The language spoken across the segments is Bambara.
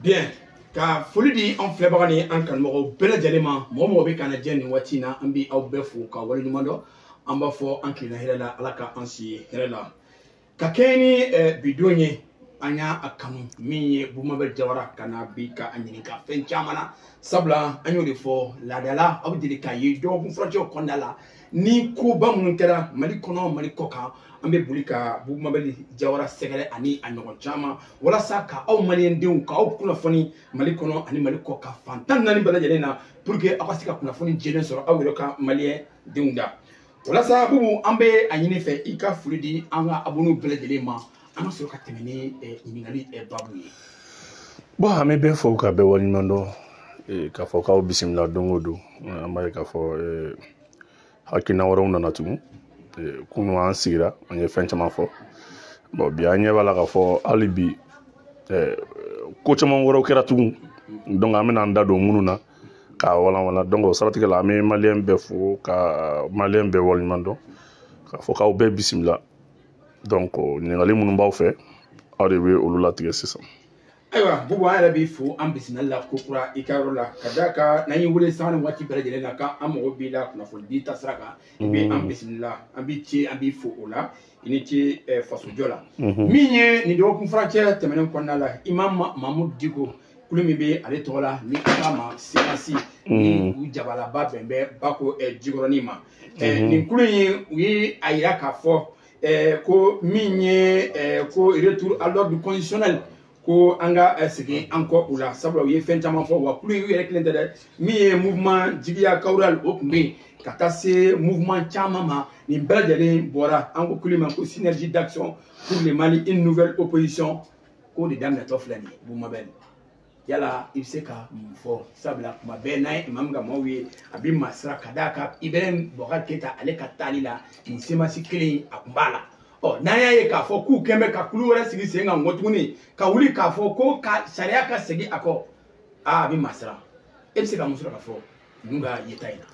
Bien, ka foli di an filɛbaga ni an kanubagaw bɛɛ lajɛlen ma. Mɔgɔ mɔgɔ bɛ k'an lajɛ nin waati in na, an bɛ aw bɛɛ fo ka waleɲuman dɔn. An b'a fɔ an tilenna hɛrɛ la, Ala ka an si hɛrɛ la. Ka kɛɲɛ ni bi don ye, an y'a kanu min ye Bubu Mabel Jawara ka na bi ka a ɲininka fɛn caman na, sabula an y'o de fɔ laadala, aw bɛ deli k'a ye dɔgɔkun furancɛw kɔnɔna la, ni koba minnu kɛra Mali kɔnɔ, Mali kɔ kan, an bɛ boli ka Bubu Mabel Jawara sɛgɛrɛ ani a ɲɔgɔn caman, walasa ka aw maliyɛndenw k'aw kunnafoni Mali kɔnɔ ani Mali kɔ kan fan 14 bɛɛ lajɛlen na, pour que aw ka se ka kunnafoni jɛlen sɔrɔ aw yɛrɛ ka maliyɛndenw da. Walasa Bubu, an bɛ a ɲini fɛ i ka foli di an ka abonnéw bɛɛ lajɛlen ma, an ka sɔrɔ ka tɛmɛ ni ɲininkali baabu ye. Bon, an bɛ bɛɛ fo ka bɛɛ waleɲuman dɔn, k'a fɔ k'aw bisimila don o don. An b'a ye k'a fɔ hakilina wɛrɛw nana tugun. Kunun an sigira, an ye fɛn caman fɔ. Bon, bi an ɲɛ b'a la k'a fɔ hali bi ko caman wɛrɛw kɛra tugun, donc an bɛna an da don minnu na k'a walanwalan. Donc o siratigɛ la, an bɛ maliyɛn bɛɛ fo ka maliyɛn bɛɛ waleɲuman dɔn, k'a fɔ k'aw bɛɛ bisimila. Donc ɲininkali minnu b'aw fɛ, aw de bɛ olu latigɛ sisan. Ayiwa Bubu, an yɛrɛ b'i fo, an bisimila la ko kura i ka yɔrɔ la, ka d'a kan n'an y'i wele sanga ni waati bɛɛ lajɛlen na k'an mago b'i la kunnafoni di ta sira kan, i bɛ an bisimila, an b'i ce, an b'i fo o la, i ni ce fasojɔ la. Min ye nin dɔgɔkun furancɛ tɛmɛnen kɔnɔna la, Imam Mahmoud Dicko, kulu min bɛ ale tɔgɔ la ni an k'a ma CMAS, ni u jabalaba bɛn bɛ Bako Jikɔrɔni ma, nin kulu in, u ye a yira k'a fɔ ko min ye ko retour à l'ordre constitutionnel, ko an ka segin an kɔ u la, sabula u ye fɛn caman fɔ. Wa kulu in, u yɛrɛ kelen tɛ dɛ, min ye mouvement Jigiya Kawural, o tun bɛ yen, ka taa se mouvement caman ma. Nin bɛɛ lajɛlen bɔra, an ko kulu ma ko Synergie d'action pour le Mali, une nouvelle opposition, k'o de daminɛtɔ filɛ nin ye. Bubu Mabel, yala i bɛ se ka mun fɔ? Sabula kuma bɛɛ n'a ye imam ka maaw ye, a bɛ maa sira ka d'a kan Ibrahim Boubacar Keita, ale ka taali la, nin CMAS kelen a kun b'a la. Ɔ, n'an y'a ye k'a fɔ k'u kɛn bɛ ka kulu wɛrɛ sigi sen kan nkɔ tuguni, ka wuli k'a fɔ ko ka sariya ka segin a kɔ, aa, a bɛ maa siran. E bɛ se ka mun sɔrɔ ka fɔ ninnu ka yeta in na?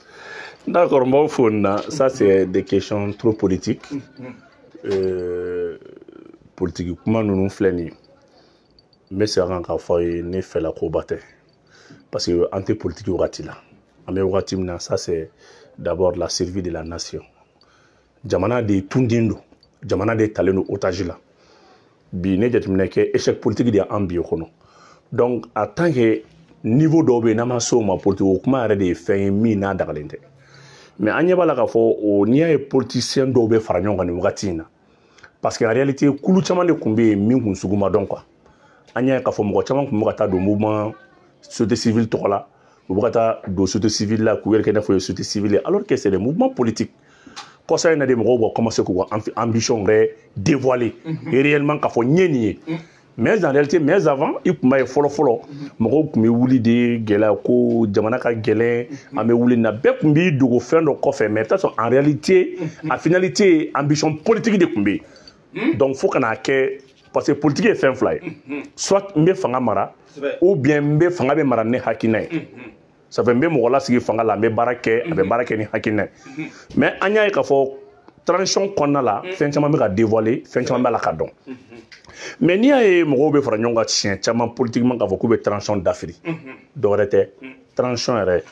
D'accord, n b'aw fo nin na. Ça, c'est des questions trop politiques. Politique kuma ninnu filɛ nin ye, n bɛ segin a kan k'a fɔ aw ye, ne fɛla koba tɛ, parce que an tɛ politique wagati la. An bɛ wagati min na, ça, c'est d'abord la survie de la nation. Jamana de tunden don, jamana de talen don otage la bi. Ne jateminɛ kɛ, échec politique de y'an bi o kɔnɔ. Donc en tant que niveau dɔw bɛ yen, n'an ma se o ma, politique o kuma yɛrɛ de ye fɛn ye min n'a dagalen tɛ. Mais an ɲɛ b'a la k'a fɔ o n'i y'a ye politicien dɔw bɛ fara ɲɔgɔn kan nin wagati in na, parce que en réalité kulu caman de tun bɛ yen min kun sugu ma dɔn quoi. An y'a ye k'a fɔ mɔgɔ caman tun bɛ ka taa don mouvement société civile tɔgɔ la, u bɛ ka taa don société civile la k'u yɛrɛ kɛ i n'a fɔ société civile ye, alors que c'est des mouvements politiques. Kɔsa in na de, mɔgɔw bɛ commencer k'u ka ambition yɛrɛ dévoiler réellement, k'a fɔ n ye nin ye. Mais en réalité, mais avant, i tun b'a ye fɔlɔ fɔlɔ, mɔgɔw tun bɛ wuli de gɛlɛya ko jamana ka gɛlɛn, an bɛ wuli na, bɛɛ tun b'i dogo fɛn dɔ kɔfɛ. Mais i bɛ taa sɔrɔ en réalité, a finalité, ambition politique de tun bɛ yen. Donc fo ka n'a kɛ, parce que politique ye fɛn fila ye: soit n bɛ fanga mara, ou bien n bɛ fanga bɛ mara ni hakilina ye. Ça fait n bɛ mɔgɔ lasigi fanga la, n bɛ baara kɛ, a bɛ baara kɛ ni hakilina ye. Mais an y'a ye k'a fɔ transition kɔnɔna la, fɛn caman bɛ ka dévoiler, fɛn caman b'a la ka dɔn. Mais n'i y'a ye mɔgɔw bɛ fara ɲɔgɔn kan siɲɛ caman politiquement k'a fɔ k'u bɛ transition dafiri, dɔwɛrɛ tɛ, transition yɛrɛ,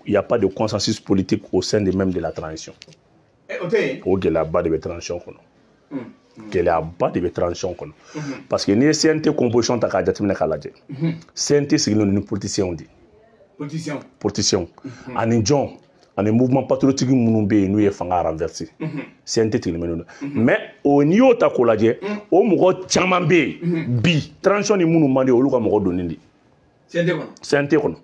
il y a pas de consensus politique au sein de même de la transition. O gɛlɛyaba de bɛ transition kɔnɔ, gɛlɛyaba de bɛ transition kɔnɔ, parce que n'i ye CNT composition ta k'a jateminɛ k'a lajɛ, CNT sigilen don ni politiciens de ye. Politiciens ani jɔn? Ani mouvement patriotique minnu bɛ yen n'u ye fanga renverser. CNT sigilen bɛ n'o ye. Mais o, n'i y'o ta k'o lajɛ, o mɔgɔ caman bɛ yen bi, transition ni minnu man di, olu ka mɔgɔ donnen de. CNT kɔnɔ. CNT kɔnɔ.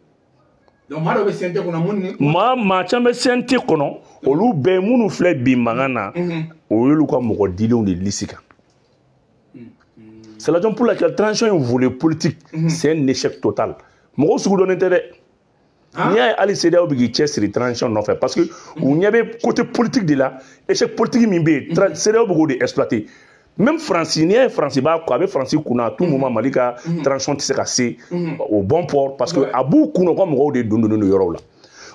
Donc maa dɔw bɛ CNT kɔnɔ mun ni. Maa caman bɛ CNT kɔnɔ, olu bɛɛ minnu filɛ bi mankan na, o y'olu ka mɔgɔ dilenw de liste kan. C'est la raison pour laquelle transition in volet politique, c'est un échec total. Mɔgɔw sugu dɔnnen tɛ dɛ. N'i y'a ye hali CEDEAO bɛ k'i cɛsiri transition nɔfɛ, parce que u ɲɛ bɛ côté politique de la, échec politique min bɛ yen, CEDEAO bɛ k'o de exploiter. Même Faransi, n'i y'a ye Faransi b'a kɔ, a bɛ Faransi kunna à tout moment Mali ka transition tɛ se ka se au bon port, parce que a b'u kunna, u ka mɔgɔw de don donnen don yɔrɔw la.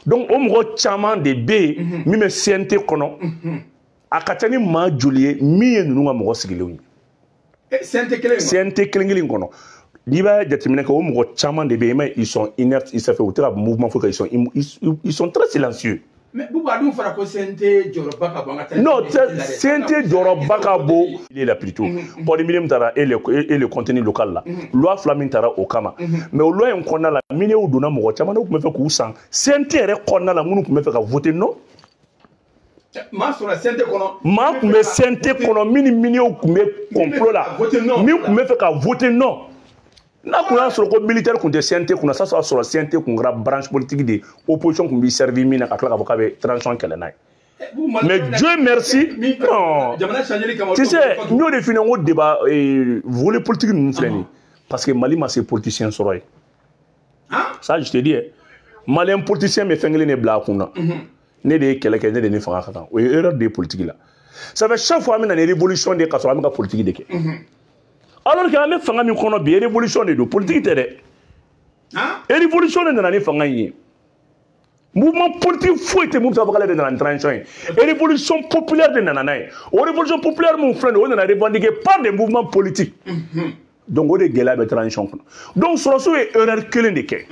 Donc o mɔgɔ caman de bɛ yen min bɛ CNT kɔnɔ, a ka ca ni maa joli ye min ye ninnu ka mɔgɔ sigilenw ye. CNT kelen. CNT kelen kelen kɔnɔ. N'i b'a jateminɛ kɛ, o mɔgɔ caman de bɛ yen, mais ils sont inertes, ils se fɛ u tɛ ka mouvement foyi kɛ, ils sont très silencieux. Mais Boubou, a dun fɔra ko CNT jɔyɔrɔba ka bon an ka Non, CNT jɔyɔrɔba ka bon, il est là plutôt. Code minier min taara et le contenu local la. Loi fila min taara o kama. Mais o loi in kɔnɔna la, miniers donna mɔgɔ caman de tun bɛ fɛ k'u san CNT yɛrɛ kɔnɔna la, minnu tun bɛ fɛ ka voter non. Maa sɔrɔ CNT kɔnɔ. Maa tun bɛ CNT kɔnɔ min ni miniers tun bɛ complot la, min tun bɛ fɛ ka voter non. N'a kun y'a sɔrɔ ko militaire tun tɛ CNT kunna, ça sera sɔrɔ CNT kun kɛra branche politique de opposition kun b'i servi min na ka tila k'a fɔ k'a bɛ transition kɛlɛ n'a ye. Mais Dieu merci, non. Tu sais, n y'o de f'i ɲɛna, n ko débat volet politique ninnu filɛ nin ye, parce que Mali ma se politicien sɔrɔ ye. Ça, je te dis, malien politicien bɛ fɛn kelen de bila a kun na. Ne de ye kɛlɛ kɛ, ne de ni fanga ka kan. O ye erreur de ye politique la. Ça fait chaque fois an bɛ na ni révolution de ye ka sɔrɔ an bɛ ka politique de kɛ. Alors que an bɛ fanga min kɔnɔ bi, révolution de don, politique tɛ dɛ. Révolution de nana ni fanga in ye. Mouvement politique foyi tɛ mun bɛ se ka fɔ k'ale de nana ni transition ye. Révolution populaire de nana n'a ye. O révolution populaire mun filɛ nin ye, o nana revendiquer par des mouvements politiques. Donc o de gɛlɛya bɛ transition kɔnɔ. Donc sɔrɔsiw ye erreur kelen de kɛ.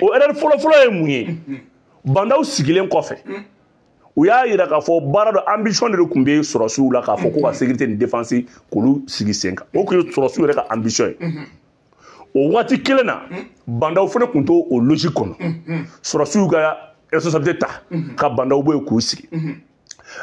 O erreur fɔlɔ-fɔlɔ ye mun ye? Bah N'Daw sigilen kɔfɛ, u y'a yira k'a fɔ baara dɔ ambition de tun bɛ sɔrɔsiw la, k'a fɔ ko ka sécurité ni défense k'olu sigi sen kan. O tun ye sɔrɔsiw yɛrɛ ka ambition ye. O waati kelen na, Bah N'Daw fana tun t'o o logique kɔnɔ. Sɔrɔsiw ka responsabilité ta ka Bah N'Daw bɔ yen k'u sigi.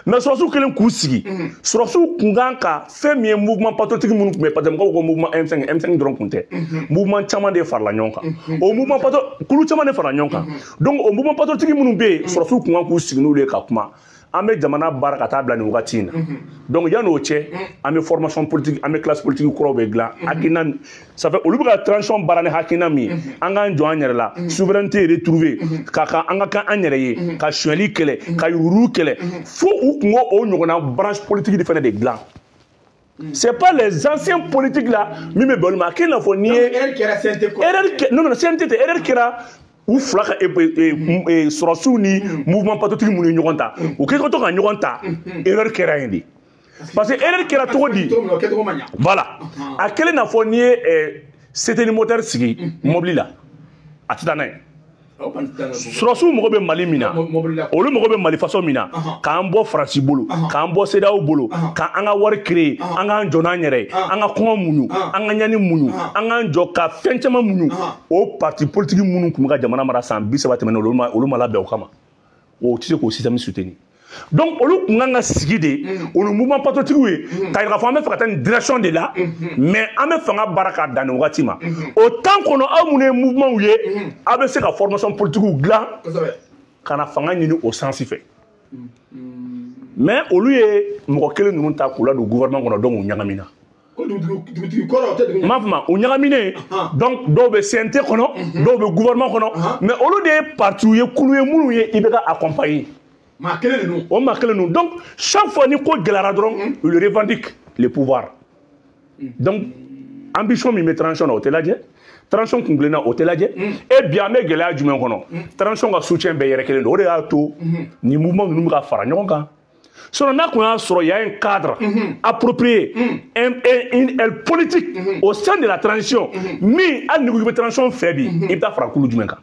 Mais sɔrɔsiw kelen k'u sigi, sɔrɔsiw kun kan ka fɛn min ye, mouvement patriotique minnu tun bɛ, parce que mɔgɔw ko mouvement M5, M5 dɔrɔn kun tɛ, mouvement caman de farala ɲɔgɔn kan. O mouvement patriotique kulu caman de farala ɲɔgɔn kan. Donc o mouvement patriotique minnu bɛ yen, sɔrɔsiw kun kan k'u sigi n'olu ye ka kuma. An bɛ jamana baara ka taa bila nin wagati in na. Donc yan'o cɛ, an bɛ formation politique, an bɛ classe politique kuraw bɛ dilan. Hakilina, ça fait olu bɛ ka transition baara ni hakilina min ye, an k'an jɔ an yɛrɛ la, souveraineté retrouvée, ka an ka kan an yɛrɛ ye, ka sonyali kɛlɛ, ka yuruguyurugu kɛlɛ, fo u kun k'o ɲɔgɔnna branche politique de fana de dilan. C'est pas les anciens politiques là min bɛ bɛn olu ma. A kɛ i n'a fɔ n'i ye erreur kɛra CNT kɔnɔ. Erreur kɛ, non non, CNT tɛ, erreur kɛra u fila ka sɔrɔsiw ni mouvement patriotique minnu ye ɲɔgɔn ta, u kɛ to ka ɲɔgɔn ta, erreur kɛra yen de. Parce que erreur kɛra cogo di? Voilà, a kɛlen n'a fɔ n'i ye CT ni moteur sigi mobili la, a tɛ taa n'a ye. Sɔrɔsiw mago bɛ Mali min na, olu mago bɛ Mali faso min na, k'an bɔ Faransi bolo, k'an bɔ CEDEAO bolo, k'an ka wari créer, an k'an jɔ n'an yɛrɛ ye, an ka kɔngɔ muɲu, an ka ɲani muɲu, an k'an jɔ ka fɛn caman muɲu. O parti politique minnu tun bɛ ka jamana mara san 30 tɛmɛnen, olu ma labɛn o kama, o tɛ se k'o système soutenir. Donc olu kun kan ka sigi de, olu mouvement patriotique ye, k'a yira k'a fɔ an bɛ fɛ ka taa nin direction de la, mais an bɛ fanga baara k'a dan nin wagati ma. O temps kɔnɔ, aw minnu ye mouvement ye, aw bɛ se ka formation politique dilan ka na fanga ɲini o sens fɛ. Mais olu ye mɔgɔ kelen ninnu ta k'u ladon gouvernement kɔnɔ, donc u ɲagamina. N m'a fɔ ma, u ɲagaminen. Donc dɔw bɛ CNT kɔnɔ, dɔw bɛ gouvernement kɔnɔ, mais olu de ye parti ye, kulu ye minnu ye IBK accompagner. Maa kelen ninnu. O maa kelen ninnu. Donc chaque fois ni ko gɛlɛyara dɔrɔn, il revendique le pouvoir. Donc ambition min bɛ transition na, o tɛ lajɛ. Transition kun kelenna, o tɛ lajɛ. E bi an bɛ gɛlɛya jumɛn kɔnɔ? Transition ka soutien bɛɛ yɛrɛ kelen don. O de y'a to nin mouvement ninnu bɛ ka fara ɲɔgɔn kan. Sinon n'a kun y'a sɔrɔ y a un cadre approprié, une aile politique au sein de la transition min, hali ni ko k'i bɛ transition fɛ bi, i bɛ taa fara kulu jumɛn kan?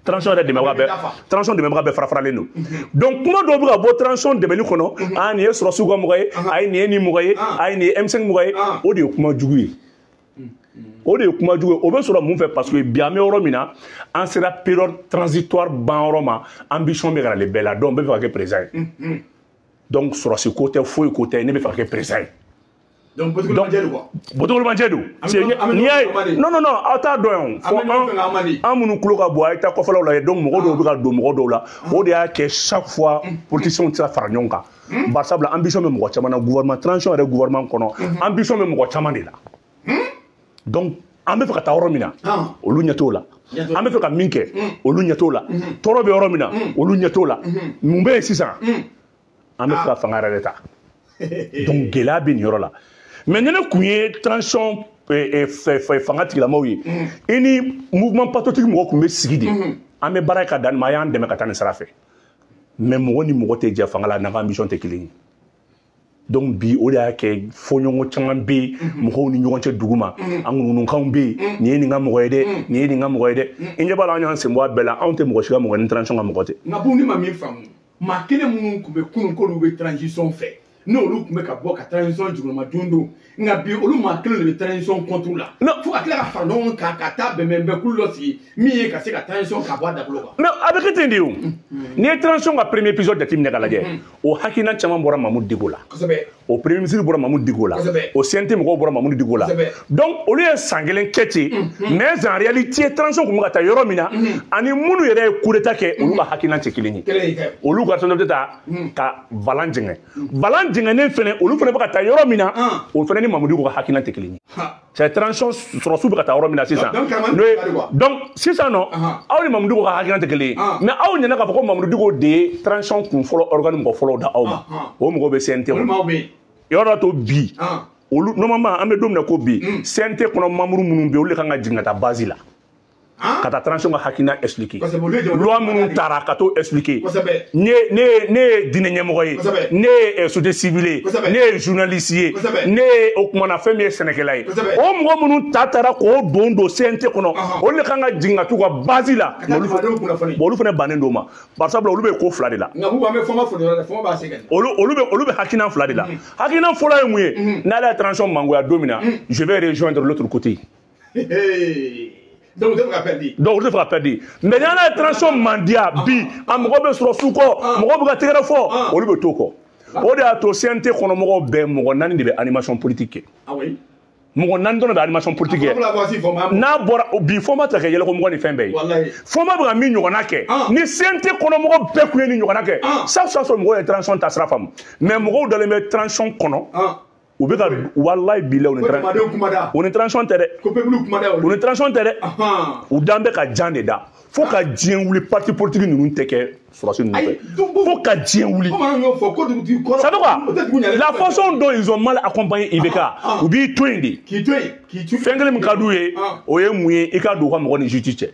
Transition yɛrɛ dɛmɛbaga bɛɛ, transition dɛmɛbaga bɛɛ fara faralen don. Donc kuma dɔw bɛ ka bɔ transition dɛmɛli kɔnɔ, ah, nin ye sɔrɔsiw ka mɔgɔ ye, ayi, nin ye nin mɔgɔ ye, ayi, nin ye M5 mɔgɔ ye, o de ye kuma jugu ye. O de ye kuma jugu ye. O bɛ sɔrɔ mun fɛ? Parce que bi an bɛ yɔrɔ min na, an sera période transitoire ban yɔrɔ ma, ambition bɛ ka nalen bɛɛ la. Donc bɛɛ bɛ fɛ ka kɛ président ye. Donc sɔrɔsi ko tɛ, foyi ko tɛ, ne bɛ fɛ ka kɛ président ye. Donc bɔtɔgɔlimajɛ don quoi. Bɔtɔgɔlimajɛ don. N'i y'a ye, non non non, aw t'a dɔn yan o. Fo an minnu tulo ka bon, a ye taa kɔfɛlaw lajɛ. Donc mɔgɔ dɔw bɛ ka don mɔgɔ dɔw la, o de y'a kɛ chaque fois politiciens tɛ se ka fara ɲɔgɔn kan. Bari sabula ambition bɛ mɔgɔ caman na gouvernement transition yɛrɛ gouvernement kɔnɔ, ambition bɛ mɔgɔ caman de la. Donc an bɛ fɛ ka taa yɔrɔ min na, olu ɲɛ t'o la. An bɛ fɛ ka min kɛ, olu ɲɛ t'o la. Tɔɔrɔ bɛ yɔrɔ min na, olu ɲɛ t'o la. Mun bɛ yen sisan? An bɛ fɛ ka fanga yɛrɛ de ta. Donc gɛlɛya bɛ nin yɔrɔ la. Mais ni ne kun ye transition fanga tigilamɔgɔw ye, i ni mouvement patriotique mɔgɔw kun bɛ sigi de, an bɛ baara kɛ ka dan nin ma, a y'an dɛmɛ ka taa nin sira fɛ. Mais mɔgɔ ni mɔgɔ tɛ jɛ fanga la n'an ka ambition tɛ kelen ye. Donc bi o de y'a kɛ fɔɲɔgɔn caman bɛ yen, mɔgɔw ni ɲɔgɔn cɛ dugu ma, an ŋunuŋunukanw bɛ yen, nin ye nin ka mɔgɔ ye dɛ, nin ye nin ka mɔgɔ ye dɛ. I ɲɛ b'a la, an y'an sen bɔ a bɛɛ la, anw tɛ mɔgɔ si ka mɔgɔ ni transition ka mɔgɔ tɛ. Nka Bubu, ne ma min faamu, maa kelen minnu tun bɛ kunun k'olu bɛ transition fɛ, n'olu tun bɛ ka bɔ ka transition jukɔrɔma don don, nka bi olu maa kelen de bɛ transition contre la, fo ka tila ka fara ɲɔgɔn kan ka taa bɛnbɛnbɛnkulu dɔ sigi min ye ka se ka transition ka bɔ a dabolo kan. Mais a bɛ kɛ ten de o. N'i ye transition ka premier épisode jateminɛ k'a lajɛ, o hakilina caman bɔra Mamudu Diko la. O premier ministre bɔra Mamudu Diko la. O CNT mɔgɔw bɔra Mamudu Diko la. Donc olu ye san kelen kɛ ten, mais en réalité transition tun bɛ ka taa yɔrɔ min na, ani minnu yɛrɛ ye coup d'état kɛ, olu ka hakilina tɛ kelen ye. Olu ka responsabilité ta ka balan jɛngɛ. Balan jɛngɛnen fɛnɛ, olu fɛnɛ bɛ ka taa yɔrɔ min na, o fɛnɛ ni Mamudu Diko ka hakilina tɛ kelen ye. C'est transition sɔrɔsiw bɛ ka taa yɔrɔ min na sisan. Donc sisan nɔ, aw ni Mamudu Diko ka hakilina tɛ kelen ye. Mais aw ɲinɛ k'a fɔ ko Mamudu Diko de ye transition kun fɔlɔ organe mɔgɔ fɔlɔw da aw ma. O mɔgɔw bɛ CNT kɔnɔ. Yɔrɔ dɔ to bi, olu normalement an bɛ don min na ko bi, CNT kɔnɔ membre minnu bɛ yen, olu de kan ka jigin ka taa base la. Ka taa transition ka hakilina expliquer. Loi minnu taara ka t'o expliquer. Ne ye diinɛ ɲɛmɔgɔ ye, ne ye société civile ye, ne ye journaliste ye, ne ye o kumana fɛn min ye sɛnɛkɛla ye. O mɔgɔ minnu ta taara k'o don CNT kɔnɔ, olu de kan ka jigin ka t'u ka base la. Bon, olu fana bannen don ma. Par sabula olu bɛ ko fila de la. Olu bɛ hakilina fila de la. Hakilina fɔlɔ ye mun ye? N'ale ye transition mangoya don min na, je vais rejoindre l'autre côté. Donc, vous avez perdu. Donc, vous avez perdu. Mais il y a une transition mandia, bi, a mɔgɔ bɛ sɔrɔ su kɔ, mɔgɔ bɛ ka tɛgɛrɛ fɔ, olu bɛ t'o kɔ. O de y'a to CNT kɔnɔ mɔgɔw bɛɛ mɔgɔ naani de bɛ animation politique kɛ. Ah oui. Mɔgɔ naani dɔrɔn de bɛ animation politique kɛ. N'a bɔra bi, Fɔnba tɛ kɛ yɛlɛko mɔgɔ ni fɛn bɛɛ ye. Fɔnba bɛ ka min ɲɔgɔnna kɛ, ni CNT kɔnɔ mɔgɔ bɛɛ kun ye nin ɲɔgɔnna kɛ, sa sɔrɔ mɔgɔw ye transition ta sira faamu. Mais mɔgɔw dalen bɛ transition kɔnɔ. U bɛ ka walayi bi la, o ni transition tɛ dɛ. U ni transition tɛ dɛ. U dan bɛ ka jan de da. Fo ka diɲɛ wuli, parti politique ninnu tɛ kɛ sɔrɔsi ninnu fɛ. Fo ka diɲɛ wuli. Ça veut quoi? La façon dont ils ont mal accompagné IBK, u b'i to yen de. Fɛn kelen min ka d'u ye, o ye mun ye? I ka don u ka mɔgɔ ni justice cɛ.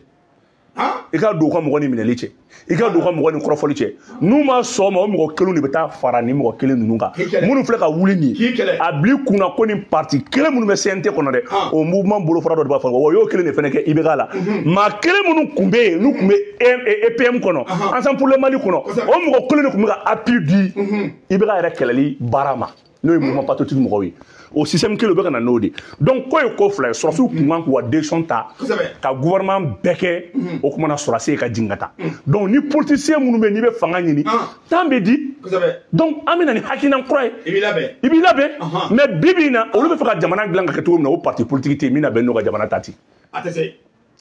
I ka don u ka mɔgɔ ni minɛli cɛ. I ka don u ka mɔgɔ ni kɔrɔfɔli cɛ. N'u ma sɔn o ma, o mɔgɔ kelenw de bɛ taa fara ni mɔgɔ kelen ninnu kan. Minnu filɛ ka wuli nin ye, a bil'i kunna ko nin parti kelen minnu bɛ CNT kɔnɔ dɛ, o mouvement bolofara dɔ de b'a fɔ. O y'o kelen de fana kɛ IBK la. Maa kelen minnu tun bɛ yen, n'u tun bɛ EPM kɔnɔ, Ensemble pour le Mali kɔnɔ, o mɔgɔ kelen de tun bɛ ka appui di IBK yɛrɛ kɛlɛli baara ma, n'o ye mouvement patriotique mɔgɔw ye. O système kelen u bɛ ka na n'o de. Donc ko ye ko fila ye, sɔrɔsiw kun kan k'u ka décision ta ka gouvernement bɛɛ kɛ o kuma na sɔrɔsi ye ka jigin ka taa. Donc ni politicien minnu bɛ yen n'i bɛ fanga ɲini, temps bɛ di. Donc an bɛ na ni hakilina kura ye. I b'i labɛn. Mais bi bi in na, olu bɛ fɛ ka jamana dilan ka kɛ cogo min na, o parti politique tɛ yen min na bɛn n'o ka jamana ta ten.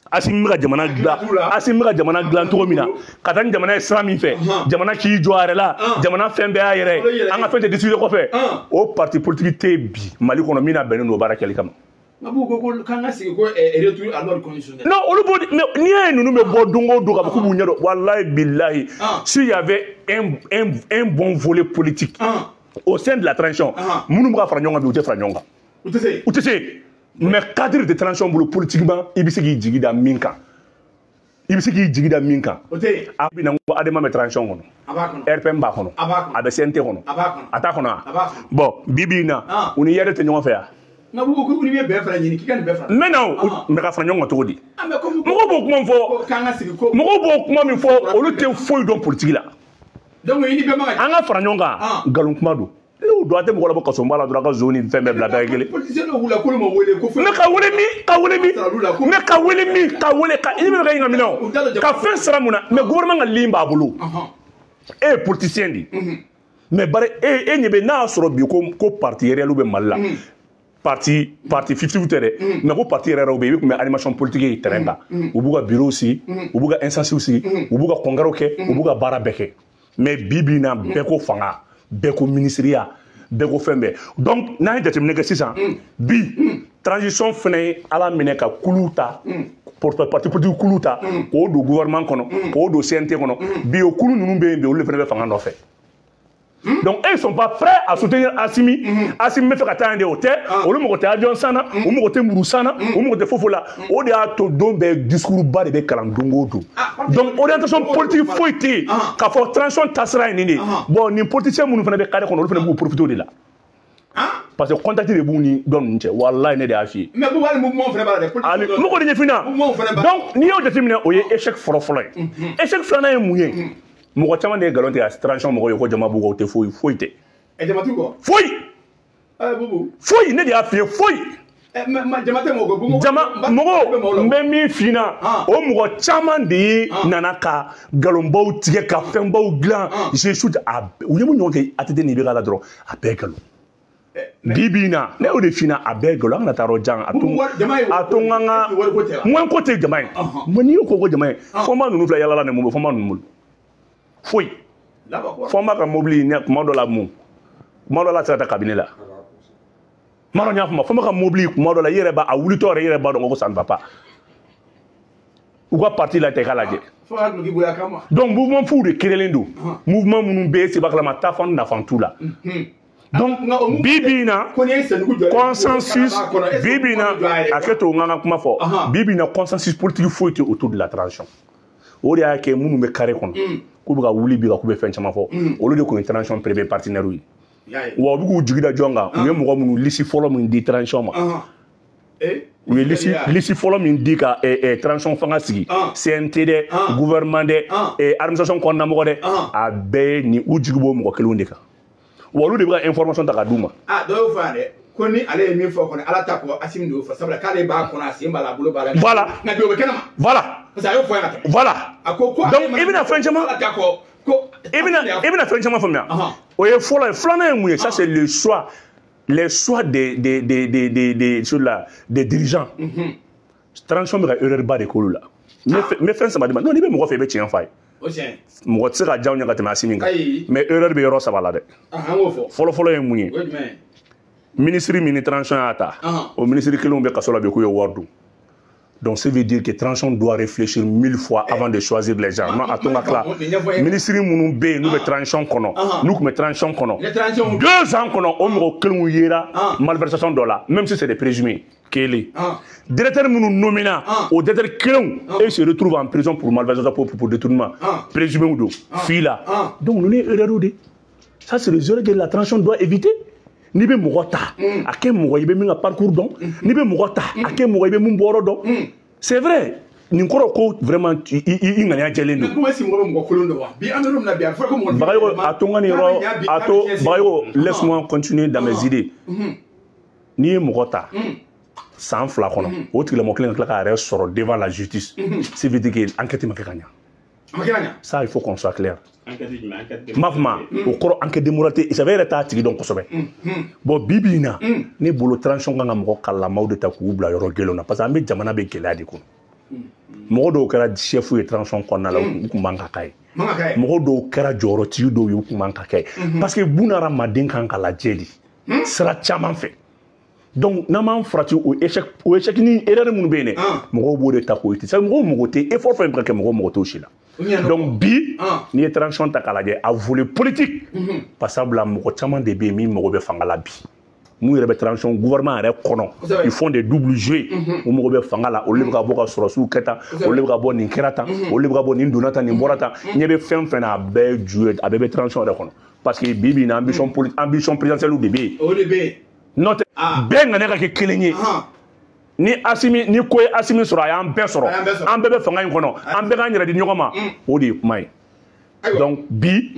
Assimi bɛ ka jamana dilan, Assimi bɛ ka jamana dilan cogo min na, ka taa ni jamana ye sira min fɛ, jamana k'i jɔ a yɛrɛ la, jamana fɛn bɛɛ y'a yɛrɛ ye, an ka fɛn tɛ discuter kɔfɛ. O parti politique tɛ yen bi Mali kɔnɔ min na bɛnnen don o baara kɛli kama. Non, olu b'o mais n'i y'a ye ninnu bɛ bɔ don o don k'a fɔ k'u b'u ɲɛ dɔn, walahi bilahi, s'il y avait un bon volet politique au sein de la transition, minnu bɛ ka fara ɲɔgɔn kan bi, u tɛ fara ɲɔgɔn kan. U tɛ se. Mais cadre de transition bolo politiquement, i bɛ se k'i jigi da min kan. I bɛ se k'i jigi da min kan. A bɛ na ko ADEMA bɛ transition kɔnɔ. RPM b'a kɔnɔ. A bɛ CNT kɔnɔ. A t'a kɔnɔ wa? Bon, bi bi in na, u ni IRD tɛ ɲɔgɔn fɛ yan. N bɛ na o, mais ka fara ɲɔgɔn kan cogo di? Mɔgɔw b'o kuma min fɔ, mɔgɔw b'o kuma min fɔ, olu tɛ foyi dɔn politique la. An ka fara ɲɔgɔn kan, nkalon kuma don. N'o don a tɛ mɔgɔ labɔ kaso n b'a la dɔrɔn a ka zon ni fɛn bɛɛ bila da kelen. Mais ka wele min, ka wele min, mais ka wele min, ka wele ka i bɛ ka ɲininka min na o, ka fɛn sara mun na, mais gouvernement ka ligne b'a bolo. E ye politicien de ye. Mais bari e ɲɛ bɛ n'a y'a sɔrɔ bi ko parti réel bɛ Mali la. Parti fictif tɛ dɛ, mais ko parti yɛrɛ yɛrɛw bɛ yen, i bɛ kun bɛ animation politique ye terrain kan. U b'u ka bureau sigi, u b'u ka instance sigi, u b'u ka congrès kɛ, u b'u ka baara bɛɛ kɛ. Mais bi bi in na bɛɛ ko fanga, bɛɛ ko ministériya, bɛɛ ko fɛn bɛɛ. Donc n'an ye jateminɛ kɛ sisan, bi transition fɛnɛ ye Ala minɛ ka kulu ta, parti politique kulu ta, k'o don gouvernement kɔnɔ, k'o don CNT kɔnɔ. Bi o kulu ninnu bɛ yen bi, olu de fɛnɛ bɛ fanga nɔfɛ. Donc eux ils sont pas prêts à soutenir Assimi. Assimi bɛ fɛ ka taa yen de, o tɛ. Olu mɔgɔ tɛ avion san na, u mɔgɔ tɛ muru san na, u mɔgɔ tɛ fofo la. O de y'a to don bɛɛ discours ba de bɛ kalan don o don. Donc orientation politique foyi tɛ yen k'a fɔ transition taasira ye nin de ye. Bon, nin politicien minnu fana bɛ carré kɔnɔ, olu fana b'u profiter o de la. Parce que contact de b'u ni dɔ ninnu cɛ, walayi ne de y'a f'i ye. Mais Bubu, hali mouvement fana b'a la dɛ. Ali mɔgɔ de ɲɛfin na. Donc n'i y'o jateminɛ, o ye échec fɔlɔ fɔlɔ ye. Échec filanan ye mun ye? Mɔgɔ caman de ye nkalon tigɛ transition mɔgɔw ye ko jama b'u kɔ, o tɛ foyi foyi tɛ. Jama t'u kɔ. Foyi. Bubu. Foyi, ne de y'a f'i ye, foyi. Jama tɛ mɔgɔ kɔ. Jama mɔgɔw, n bɛ min f'i ɲɛna, o mɔgɔ caman de ye nana ka nkalonbaw tigɛ ka fɛnbaw dilan. Je suis a u ye mun ɲɔgɔn kɛ ATT ni IBK la dɔrɔn, a bɛɛ ye nkalon. Bi bi in na, ne y'o de f'i ɲɛna, a bɛɛ ye nkalon. An kana taa yɔrɔ jan. A to n ka n ka moyen ko tɛ jama ye. Mais n'i y'o ko jama ye, Fɔnba ninnu filɛ yalala nin mun bɛ Fɔnba ninnu bolo? Foyi. Fɔnba ka mobili kuma dɔ la mun? Kuma dɔ la a tɛ se ka taa cabinet la. Kuma dɔ n y'a faamu, Fɔnba ka mobili kuma dɔ la i yɛrɛ b'a a wulitɔ yɛrɛ i yɛrɛ b'a dɔn ko ça ne va pas. U ka parti la tɛ k'a lajɛ. Donc mouvement fu de créelen don. Mouvement minnu bɛ yen seba kalama taafan nafa t'u la. Donc bi bi in na consensus, bi bi in na a kɛ to n ka kuma fɔ, bi bi in na consensus politique foyi tɛ autour de la transition. O de y'a kɛ minnu bɛ carré kɔnɔ k'u bɛ ka wuli bi ka k'u bɛ fɛn caman fɔ, olu de tun ye transition premier partenaire ye. Wa u bɛ k'u jigi da jɔn kan? U ye mɔgɔ minnu liste fɔlɔ min di transition ma, u ye liste fɔlɔ min di ka transition fanga sigi, CNT dɛ, gouvernement dɛ, administration kɔnɔna mɔgɔ dɛ, a bɛɛ ye nin, u jigi b'o mɔgɔ kelenw de kan. Wa olu de bɛ ka information ta ka d'u ma. Dɔw y'o fɔ yan dɛ, ko ni ale ye min fɔ kɔni, ala ta kɔ, Assimi de y'o fɔ, sabula k'ale b'a kɔnɔ, a sen b'a la, a bolo b'a la. Voilà. Nka bi o bɛ kɛnɛma. Voilà. Parce que a y'o fɔ yan ka tɛmɛ. Voilà. A ko ko donc i bɛna fɛn caman. Ala ta kɔ ko. I bɛna fɛn caman faamuya. O ye fɔlɔ ye. Filanan ye mun ye? Ça c'est le choix, les choix des sur la des dirigeants. Transition bɛ ka erreur ba de k'olu la. N bɛ fɛn saba di ma. Non, n'i bɛ mɔgɔ fɛ i bɛ tiɲɛ f'a ye. Mɔgɔ tɛ se ka diya ɲɛ ka tɛmɛ Assimi kan. Mais erreur bɛ yɔrɔ saba la dɛ. Fɔlɔ fɔlɔ ye mun ye? Ministre min ni transition y'a ta, o ministre kelenw bɛ kaso la bi k'u ye wari dun. Donc ça veut dire que transition doit réfléchir mille fois avant de choisir les gens. Non, a to n ka tila. Ministre minnu bɛ yen n'u bɛ transition kɔnɔ, n'u tun bɛ transition kɔnɔ 2 ans kɔnɔ, o mɔgɔ kelenw yera malversation dɔ la, même si c'est des présumés. Kelen. Directeur minnu nommé na, o directeur kelenw et se retrouve en prison pour malversation, pour détournement. Présumé don, fii la. Donc ninnu ye erreur de. Ça c'est les erreurs que la transition doit éviter. N'i bɛ mɔgɔ ta, a kɛ mɔgɔ i bɛ min ka parcours dɔn. N'i bɛ mɔgɔ ta, a kɛ mɔgɔ i bɛ mun bɔyɔrɔ dɔn. C'est vrai. Nin kɔrɔ ko vraiment i ŋaniya jɛlen don. Kuma si mɔgɔ bɛ mɔgɔ kolon dɔn wa? Bi an bɛ yɔrɔ min na bi, a fɔra ko mɔgɔ. Bagayogo, a to n ka nin yɔrɔ, a to Bagayogo, laisse-moi continuer dans mes idées. N'i ye mɔgɔ ta san 2 kɔnɔ, o tigilamɔgɔ kelen ka tila k'a yɛrɛ sɔrɔ devant la justice, ça veut dire que enquête ma kɛ ka ɲa. Ça, il faut qu'on soit clair. M'a fɔ ma, o kɔrɔ enquête de moralité, ça veut yɛrɛ t'a tigi dɔn kosɛbɛ. Bon, bi bi in na, ne bolo transition kan ka mɔgɔ kalanmaw de ta k'u bila yɔrɔ gɛlɛnw na, parce que an bɛ jamana bɛ gɛlɛya de kɔnɔ. Mɔgɔ dɔw kɛra chef ye transition kɔnɔna la, u kun man ka k'a ye. Mɔgɔ dɔw kɛra jɔyɔrɔtigi dɔw ye, u kun man ka kɛ ye. Parce que bunahadamaden kan ka lajɛ de sira caman fɛ. Donc n'an m'an farati o échec ni erreur minnu bɛ yen dɛ, mɔgɔw b'o de ta k'o utiliser. Mɔgɔw mago tɛ effort fɛn fɛn ka kɛ, mɔgɔw mago t'o si la. Donc bi n'i ye transition ta k'a lajɛ, a volet politique, parce que sabula mɔgɔ caman de bɛ yen min mago bɛ fanga la bi. Mun yɛrɛ bɛ transition gouvernement yɛrɛ kɔnɔ, ils font des doubles jeux. U mago bɛ fanga la, olu de bɛ ka bɔ ka sɔrɔsiw kɛ tan, olu de bɛ ka bɔ nin kɛra tan, olu de bɛ ka bɔ nin donna tan, nin bɔra tan. Ɲɛ bɛ fɛn fɛn na, a bɛɛ ju ye, a bɛɛ bɛ transition yɛrɛ kɔnɔ. Parce que bi bi in na, ambition ambition présidentielle de bɛ yen. O de bɛ yen. N'o tɛ bɛɛ ŋaniya ka kɛ kelen ye. Ni Assimi, ni ko ye Assimi sɔrɔ, a y'an bɛɛ sɔrɔ, an bɛɛ bɛ fanga in kɔnɔ, an bɛɛ k'an yɛrɛ di ɲɔgɔn ma, o de ye kuma ye. Donc bi,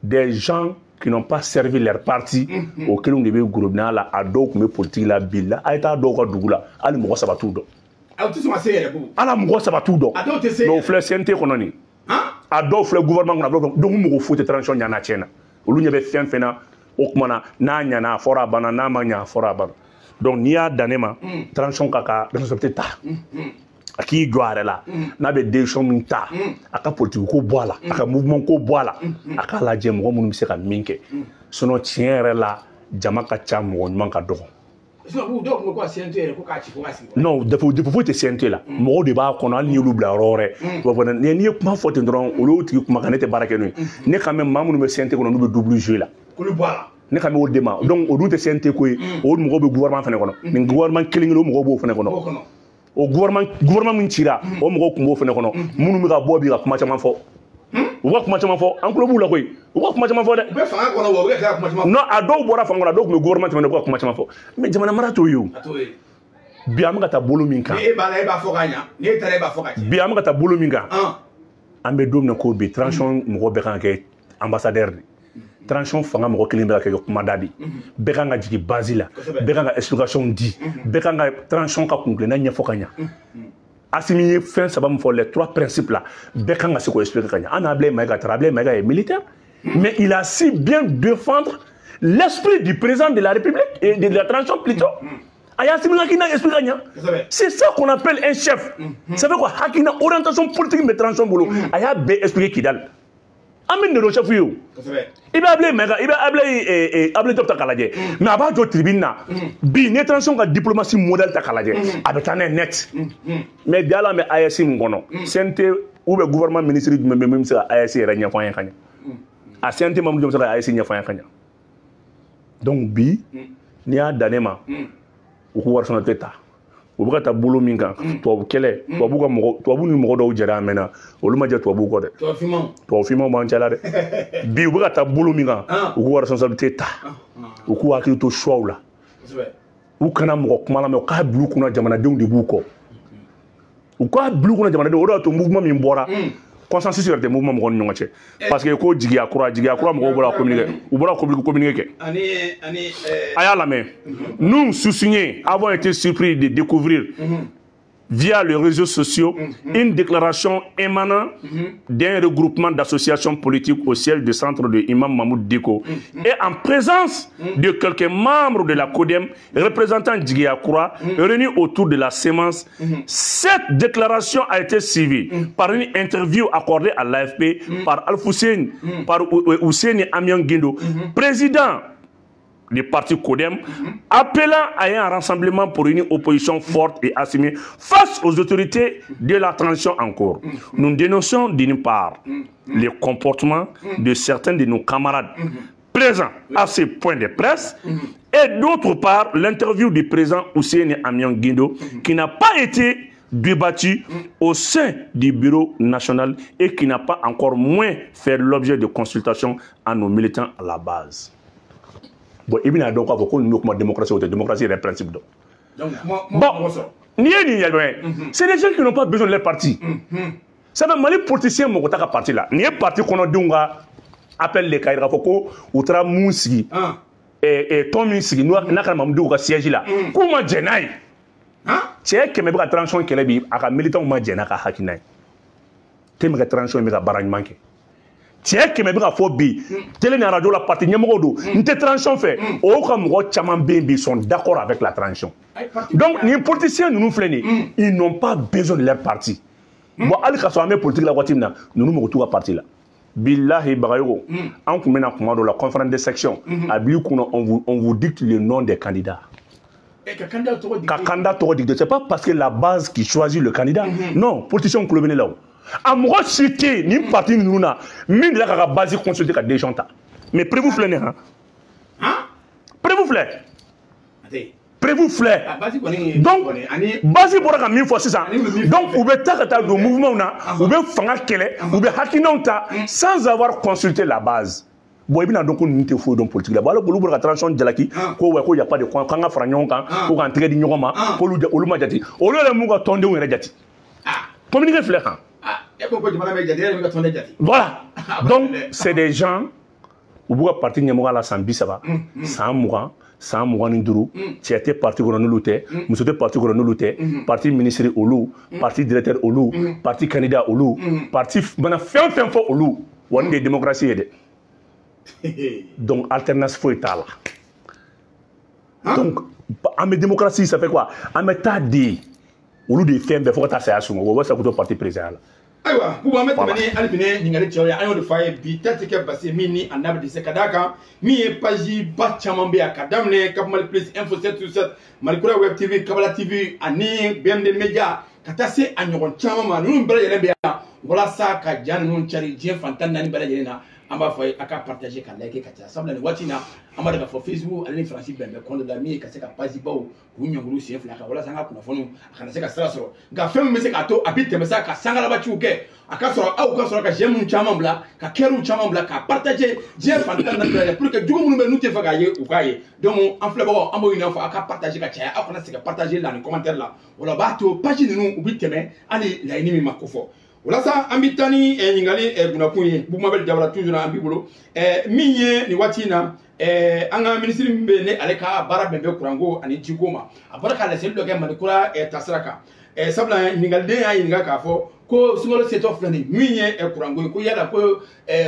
des gens qui n'ont pas servi leur parti, o kelenw de bɛ gorobinɛ la, a dɔw tun bɛ politique la bi la, a ye taa dɔw ka dugu la, hali mɔgɔ 3 t'u dɔn. Aw tɛ sɔn ka se yɛrɛ bugu. Ala mɔgɔ 3 t'u dɔn. A dɔw tɛ se. Mais o filɛ CNT kɔnɔ nin. A dɔw filɛ gouvernement kɔnɔ, a dɔw donc mɔgɔ foyi tɛ transition ɲana tiɲɛ na. Olu ɲɛ bɛ fɛn fɛn na, o tuma na n'a ɲana a fɔra a banna, n'a ma ɲa a fɔra a banna. Donc n'i y'a dan ne ma, transition ka responsabilité ta, a k'i jɔ a yɛrɛ la, n'a bɛ décision min ta, a ka politique ko bɔ a la, a ka mouvement ko bɔ a la, a k'a lajɛ mɔgɔ minnu bɛ se ka min kɛ. Sinon tiɲɛ yɛrɛ la, jama ka ca, mɔgɔ ɲuman ka dɔgɔ. Non, défaut foyi tɛ CNT la. Mɔgɔw de b'a kɔnɔ, hali n'i y'olu bila yɔrɔ wɛrɛ. N'i ye kuma fɔ ten dɔrɔn, olu y'o tigi kumakan, ne tɛ baara kɛ n'o ye. Ne kan bɛ maa minnu bɛ CNT kɔnɔ, n'u bɛ double jeu la. Ne kan bɛ o de ma. Donc o dun tɛ CNT ko ye, o mɔgɔw bɛ gouvernement fana kɔnɔ. Nin gouvernement kelen kelen, o mɔgɔw b'o fana kɔnɔ. O gouvernement min cira, o mɔgɔw tun b'o fana kɔnɔ. Minnu bɛ ka bɔ bi ka kuma caman fɔ. U ka kuma caman fɔ, an tulo b'u la koyi. U ka kuma caman fɔ dɛ. U bɛ fanga kɔnɔ wa u bɛ tila ka kuma caman fɔ. Non, a dɔw bɔra fanga kɔnɔ, a dɔw tun bɛ gouvernement tɛmɛnen, u bɛ ka kuma caman fɔ. Mais jamana mara t'o ye o. A t'o ye. Bi an bɛ ka taa bolo min kan. Ni e b'a la, e b'a fɔ k'a ɲa. Ni e taara, e b'a fɔ k'a tiɲɛ. Bi an bɛ ka taa bolo min kan. An bɛ don min na ko bi, transition mɔgɔ bɛɛ kan ka kɛ ambassadeur de. Transition fanga mɔgɔ kelen bɛ ka kɛ kumada de. Bɛɛ kan ka jigin base la. Bɛɛ kan ka explication di. Bɛɛ kan ka transition ka kunkilenna ɲɛfɔ ka ɲa. Assimi ye fɛn saba min fɔ, les trois principes là, bɛɛ kan ka se k'o expliquer ka ɲa. An n'a Ablaye Maïga taara, Ablaye Maïga est militaire, mais il a su bien défendre l'esprit du président de la République et de la transition plutôt. A y'a Assimi hakilina expliquer ka ɲa. C'est ça qu'on appelle un chef. Ça veut quoi? Hakilina orientation politique bɛ transition bolo, a y'a bɛɛ expliquer Kidal. An bɛ nin chef ye o. I bɛ Ablaye Maïga, i bɛ Ablaye Diop ta k'a lajɛ, mais a b'a jɔ tribune na. Bi n'i ye transition ka diplomatie modèle ta k'a lajɛ, a bɛ taa n'a ye net. Mais bi hali an bɛ AES min kɔnɔ, CNT ou bien gouvernement ministre jumɛn bɛ min bɛ se ka AES yɛrɛ ɲɛfɔ an ye ka ɲɛ? A CNT membre jumɛn bɛ se ka AES ɲɛfɔ an ye ka ɲɛ? Donc bi n'i y'a dan ne ma, u k'u wari sɔrɔ tɛ ta. U bɛ ka taa bolo min kan, tubabu kɛlɛ, tubabu ka mɔgɔ, tubabu ni mɔgɔ dɔw jɛra a mɛnna, olu ma jɛ tubabuw kɔ dɛ. Tubabu finmanw b'an cɛla dɛ. Bi u bɛ ka taa bolo min kan, u k'u responsabilité ta, u k'u hakili to choix la, u kana mɔgɔ kuma lamɛn, u k'a bila u kunna jamanadenw de b'u kɔ, u k'a bila u kunna jamanadenw. O de y'a to mouvement min bɔra, consensus yɛrɛ tɛ mouvement mɔgɔw ni ɲɔgɔn cɛ, parce que ko jigiya kura mɔgɔw bɔra communiquer, u bɔra communiquer kɛ. A y'a lamɛn. Nous sous-signés avons été surpris de découvrir via les réseaux sociaux une déclaration émanant d'un regroupement d'associations politiques au siège du centre de Imam Mahmoud Dicko et en présence de quelques membres de la CODEM représentant Djigiya Kura réunis autour de la sémence. Cette déclaration a été suivie par une interview accordée à l'AFP par Al-Fousseini, par Ousseini Amion Guindo, président du parti CODEM, appelant à un rassemblement pour une opposition forte et assumée face aux autorités de la transition en cours. Nous dénonçons d'une part les comportements de certains de nos camarades présents à ces points de presse et d'autre part l'interview du président Ousseini Amion Guindo qui n'a pas été débattue au sein du bureau national et qui n'a pas encore moins fait l'objet de consultations à nos militants à la base. Bon, il y a donc une démocratie, la démocratie est un principe. Donc, bon, c'est des gens qui n'ont pas besoin de leur parti. Ça veut dire que les politiciens n'ont pas parti là. Ni parti qu'on a dit, appelle les Kaira Foko, ou Tramoussi, et Tomissi, nous avons un siège là. Comment Djenaï? C'est que mes transition qui est à militant ou Djena à Hakinaï. T'es mes transition mais à Barang manqué. Tiens, qui me b'a fɔ bi télé ni radio la parti ɲɛmɔgɔw don n tɛ transition fɛ o ka mɔgɔ caman bɛ yen bi sont d'accord avec la transition. Donc ni politiciens ninnu filɛ nin ye, ils n'ont pas besoin de leur parti. Bon, hali ka sɔrɔ an bɛ politique la waati min na, ninnu mago t'u ka parti la. Billahi Bagayogo, an tun bɛ na kuma dɔ la conférence de section, a b'i kunna on vous dicte le nom des candidats. Ka candidat tɔgɔ dicte, c'est pas parce que la base qui choisit le candidat. Non, politicien kulo bɛ ne la o. A mɔgɔ si tɛ yen nin parti ninnu na min delila k'a ka base consulter ka décision ta. Mais preuve filɛ nin ye han. Preuve filɛ. Preuve filɛ. Donc base bɔra ka min fɔ sisan, donc u bɛ taa ka taa don mouvement na, u bɛ fanga kɛlɛ, u bɛ hakilinaw ta sans avoir consulté la base. Bon, i bɛna dɔn ko ninnu tɛ foyi dɔn politique la. Bon, olu bɔra ka transition jalaki ko ouais, ko y a pas de k'an ka fara ɲɔgɔn kan, ko k'an tɛgɛ di ɲɔgɔn ma, k'olu olu ma jate. Olu yɛrɛ m'u ka tɔndenw yɛrɛ jate. Communiqué filɛ kan. Voilà. Donc, c'est des gens u b'u ka parti ɲɛmɔgɔ la san 30, san 20, san 25, cɛ tɛ parti kɔnɔ n'olu tɛ, muso tɛ parti kɔnɔ n'olu tɛ, parti ministre olu, parti directeur olu, parti candidat olu, parti mana fɛn fɛn fɔ olu, wa nin de ye démocratie ye dɛ. Donc alternance foyi t'a la. Donc an bɛ démocratie, ça fait quoi? An bɛ taa de olu de ye fɛn bɛɛ fo ka taa saya sunɔgɔ, o bɛ sa k'u to parti président la. Ayiwa, Bubu, an bɛ tɛmɛ ni hali bi ne ɲininkali cɛw ye, an y'o de f'a ye bi ta tɛ kɛ basi min ni a n'a bɛ dɛsɛ ka d'a kan min ye page ba caman bɛ yan ka daminɛ Cap Mali Plus, Info 7 sur 7, Mali Kura Web TV, Kabala TV ani BMD Media ka taa se a ɲɔgɔn caman ma. Ninnu bɛɛ lajɛlen bɛ yan walasa ka ja ninnu cari diɲɛ fan 14 bɛɛ lajɛlen na. An b'a fɔ a ka partager, ka liker ka caya, sabula nin waati in na an b'a dɔn k'a fɔ Facebook ale ni Faransi bɛn bɛ compte la min ye ka se ka page baw k'u ɲɔngiri sen fila kan walasa an ka kunnafoniw a kana se ka sira sɔrɔ. Nka fɛn min bɛ se k'a to a bɛ tɛmɛ sa ka sankarabaciw kɛ, a ka sɔrɔ aw ka sɔrɔ ka j'aime minnu caman bila, ka cœur caman bila, ka partager diɲɛ fan tan ni naani pour que jugu minnu bɛ n'u tɛ fɛ k'a ye, u k'a ye. Donc an filɛbagaw, an b'o ɲini aw fɛ, aw ka partager ka caya, aw kana sɛgɛn partager la ni commentaire la. O la o b'a to page ninnu u bɛ tɛmɛ hali laɲini min ma ko fɔ. O la sa, an bɛ taa ni ɲininkali gunnakun ye. Bumabel Jabara, toujours an b'i bolo. Min ye nin waati in na, an ka minisiri min bɛ yen, ne ale ka baara bɛn bɛ kuranko ani jiko ma, a bɔra ka laseli dɔ kɛ Mali kura taasira kan. Sabula ɲininkaliden y'a ɲininka k'a fɔ ko sunkalo setɔ filɛ nin min ye kuranko ye, ko yala ko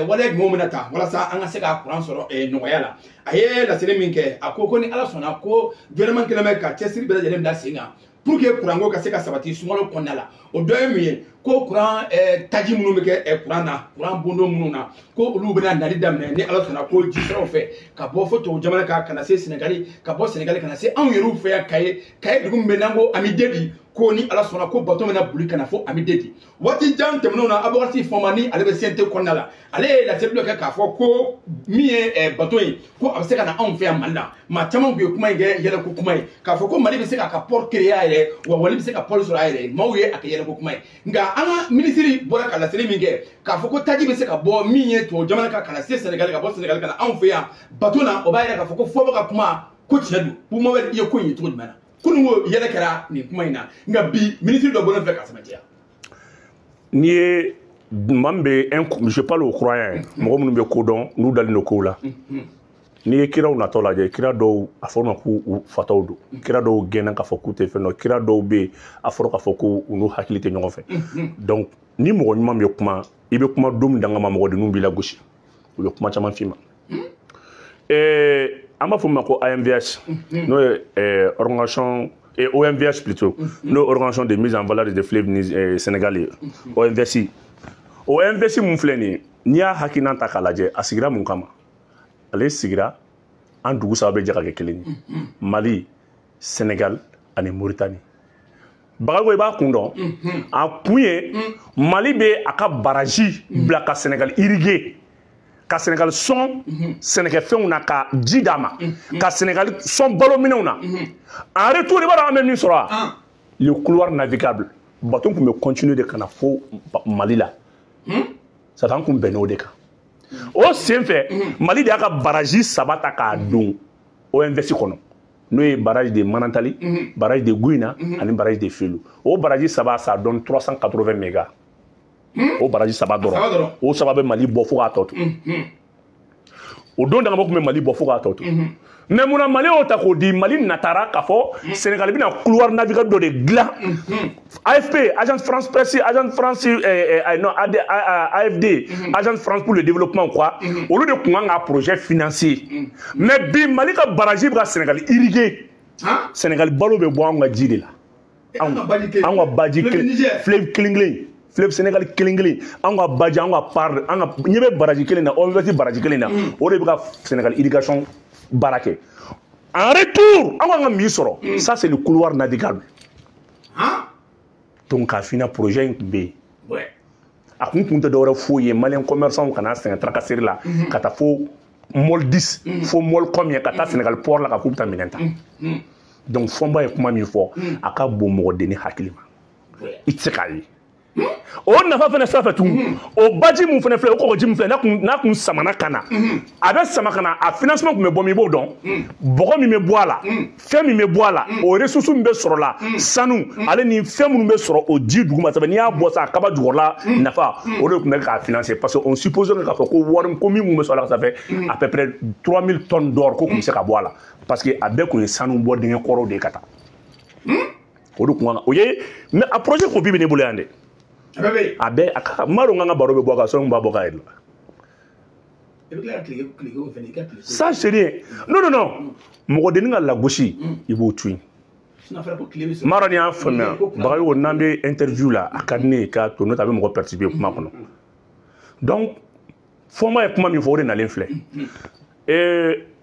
waleya jumɛnw bɛna ta walasa an ka se ka kuran sɔrɔ nɔgɔya la. A ye laseli min kɛ, a ko ko ni Ala sɔnna, ko gouvernement kɛlen bɛ ka cɛsiri bɛɛ lajɛlen bila sen kan pour que kuranko ka se ka sabati sunkalo kɔnɔna la. O dɔ ye mun ye? Ko kuran taji minnu bɛ kɛ kuran na, kuran bondo minnu na, ko olu bɛna nali daminɛ ni Ala sɔnna, ko ji siraw fɛ ka bɔ fo tubabu jamana kan ka na se Sɛnɛgali, ka bɔ Sɛnɛgali ka na se anw yɛrɛw fɛ yan Kaye. Kaye dugu min bɛ n'an ko Amidedi, ko ni Ala sɔnna ko bato bɛna boli ka na fo Amidedi. Waati jan tɛmɛnenw na, Abubakar Fɔnba ni ale bɛ CNT kɔnɔna la, ale ye laseli dɔ kɛ k'a fɔ ko min ye bato ye, ko a bɛ se ka na anw fɛ yan Mali la. Maa caman tun ye kuma in kɛ yɛlɛko kuma ye, k'a fɔ ko Mali bɛ se k'a ka port créer a yɛrɛ, wa Mali bɛ se ka port sɔrɔ a yɛrɛ ye. Maaw ye a kɛ yɛlɛko kuma ye. Nka an ka minisiri bɔra ka laseli min kɛ k'a fɔ ko taji bɛ se ka bɔ min ye tubabu jamana kan ka na se Sɛnɛgali, ka bɔ Sɛnɛgali ka na anw fɛ yan bato na, o b'a yira k'a fɔ ko Fɔnba ka kuma ko tiɲɛ don. Bumabel, i ye ko in ye cogo jumɛn na? Kunun ko yɛlɛ kɛra nin kuma in na, nka bi minisiri dɔ bɔlen filɛ k'a sɛbɛntiya. N'i ye maa min bɛ, je parle aux croyants, mɔgɔ minnu bɛ ko dɔn n'u dalen don kow la, n'i ye kiraw natɔ lajɛ, kira dɔw a fɔra ma k'u fatɔw don, kira dɔw gɛnna k'a fɔ k'u tɛ fɛn dɔn, kira dɔw bɛ yen a fɔra k'a fɔ ko u n'u hakili tɛ ɲɔgɔn fɛ. Donc ni mɔgɔ ɲuman bɛ kuma, i bɛ kuma don min danga ma, mɔgɔ denninw b'i lagosi, u bɛ kuma caman f'i ma. An b'a fɔ min ma ko AMVH, n'o ye organisation, OMVH plutôt, n'o ye organisation de mise en valeur des fleuves Sénégal ye, OMVS. OMVS mun filɛ nin ye, n'i y'a hakilina ta k'a lajɛ, a sigira mun kama? Ale sigira an dugu saba bɛ jɛ ka kɛ kelen ye, Mali, Sénégal ani Mauritanie. Bagayogo, i b'a kun dɔn. A kun ye Mali bɛ a ka barrage bila ka Sénégal irriguer, ka Sénégal sɔn sɛnɛkɛfɛnw na, ka ji d'a ma, ka Sénégal sɔn balominɛnw na. En retour, i b'a dɔn an bɛ min sɔrɔ wa? Le couloir navigable, bateau tun bɛ continuer de ka na fo Mali la. Ça an kun bɛnn'o de kan. O sen fɛ, Mali de y'a ka barrage saba ta k'a don OMVS kɔnɔ, n'o ye barrage de Manantali, barrage de Gouina ani barrage de Félou. O barrage saba, ça donne 380 mégas. O barrage saba dɔrɔn, o saba bɛ Mali bɔ fo k'a tɔ to. O don dagabɔ tun bɛ Mali bɔ fo k'a tɔ to. Mais munna Mali y'o ta k'o di? Mali natara k'a fɔ Sénégal bɛna couloir navigable dɔ de dilan. AFP, Agence France Presse, Agence France, non, AFD, Agence France pour le développement quoi, olu de tun kan ka projet financer. Mais bi Mali ka barrage bɛ ka Sénégal irriguer. Sénégal balo bɛ bɔ anw ka ji de la. Anw ka baji fleuve kelen kelen, fleuve Sénégal kelen kelen, anw ka baji, anw ka part, an ka ɲɛ bɛ barrage kelen na, OMVS barrage kelen na, o de bɛ ka Sénégal irrigation baara kɛ. En retour, an kan ka min sɔrɔ, ça c'est le couloir navigable. Donc k'a f'i ɲɛna, projet in tun bɛ yen. A kun tɛ dɔwɛrɛ foyi ye, malien commerçant kana sɛgɛn tracasserie la ka taa fo môle 10, fo môle combien, ka taa Sénégal port la ka k'u bɛ taa minɛn ta. Donc Fɔnba ye kuma min fɔ, a ka bon mɔgɔ denni hakili ma, i tɛ se k'a ye. O nafa fana sanfɛ tugun, o baji mun fana filɛ, o kɔgɔji mun filɛ, n'a kun samana ka na, a bɛ sama ka na, a financement tun bɛ bɔ min, i b'o dɔn, bɔgɔ min bɛ bɔ a la, fɛn min bɛ bɔ a la, o ressource min bɛ sɔrɔ la, sanu ale ni fɛn minnu bɛ sɔrɔ o ji duguma, sɛbɛn n'i y'a bɔ sa a kaba jukɔrɔla nafa, o de tun bɛ k'a financer. Parce que on suppose k'a fɔ ko wari ko min kun bɛ sɔrɔ a la, ça fait à peu près 3000 tonnes d'or ko kun bɛ se ka bɔ a la, parce que a bɛɛ kun ye sanu bɔ dingɛ kɔrɔw de ye ka taa. O de kun kan o ye. Mais a projet ko bi bɛ ne bolo yan dɛ. A bɛɛ a ka n b'a dɔn k'an ka baro bɛ bɔ a kan, sɔnni b'a bɔ k'a yɛrɛ la. Ça c'est rien. Non non non, mɔgɔ denni ka lagosi, i b'o to yen. N b'a dɔn n'i y'a faamuya, Bagayogo, n'an bɛ interview la, a ka di ne ye k'a to, n'o tɛ a bɛ mɔgɔ perturber kuma kɔnɔ. Donc Fɔnba ye kuma min fɔ, o de nalen filɛ.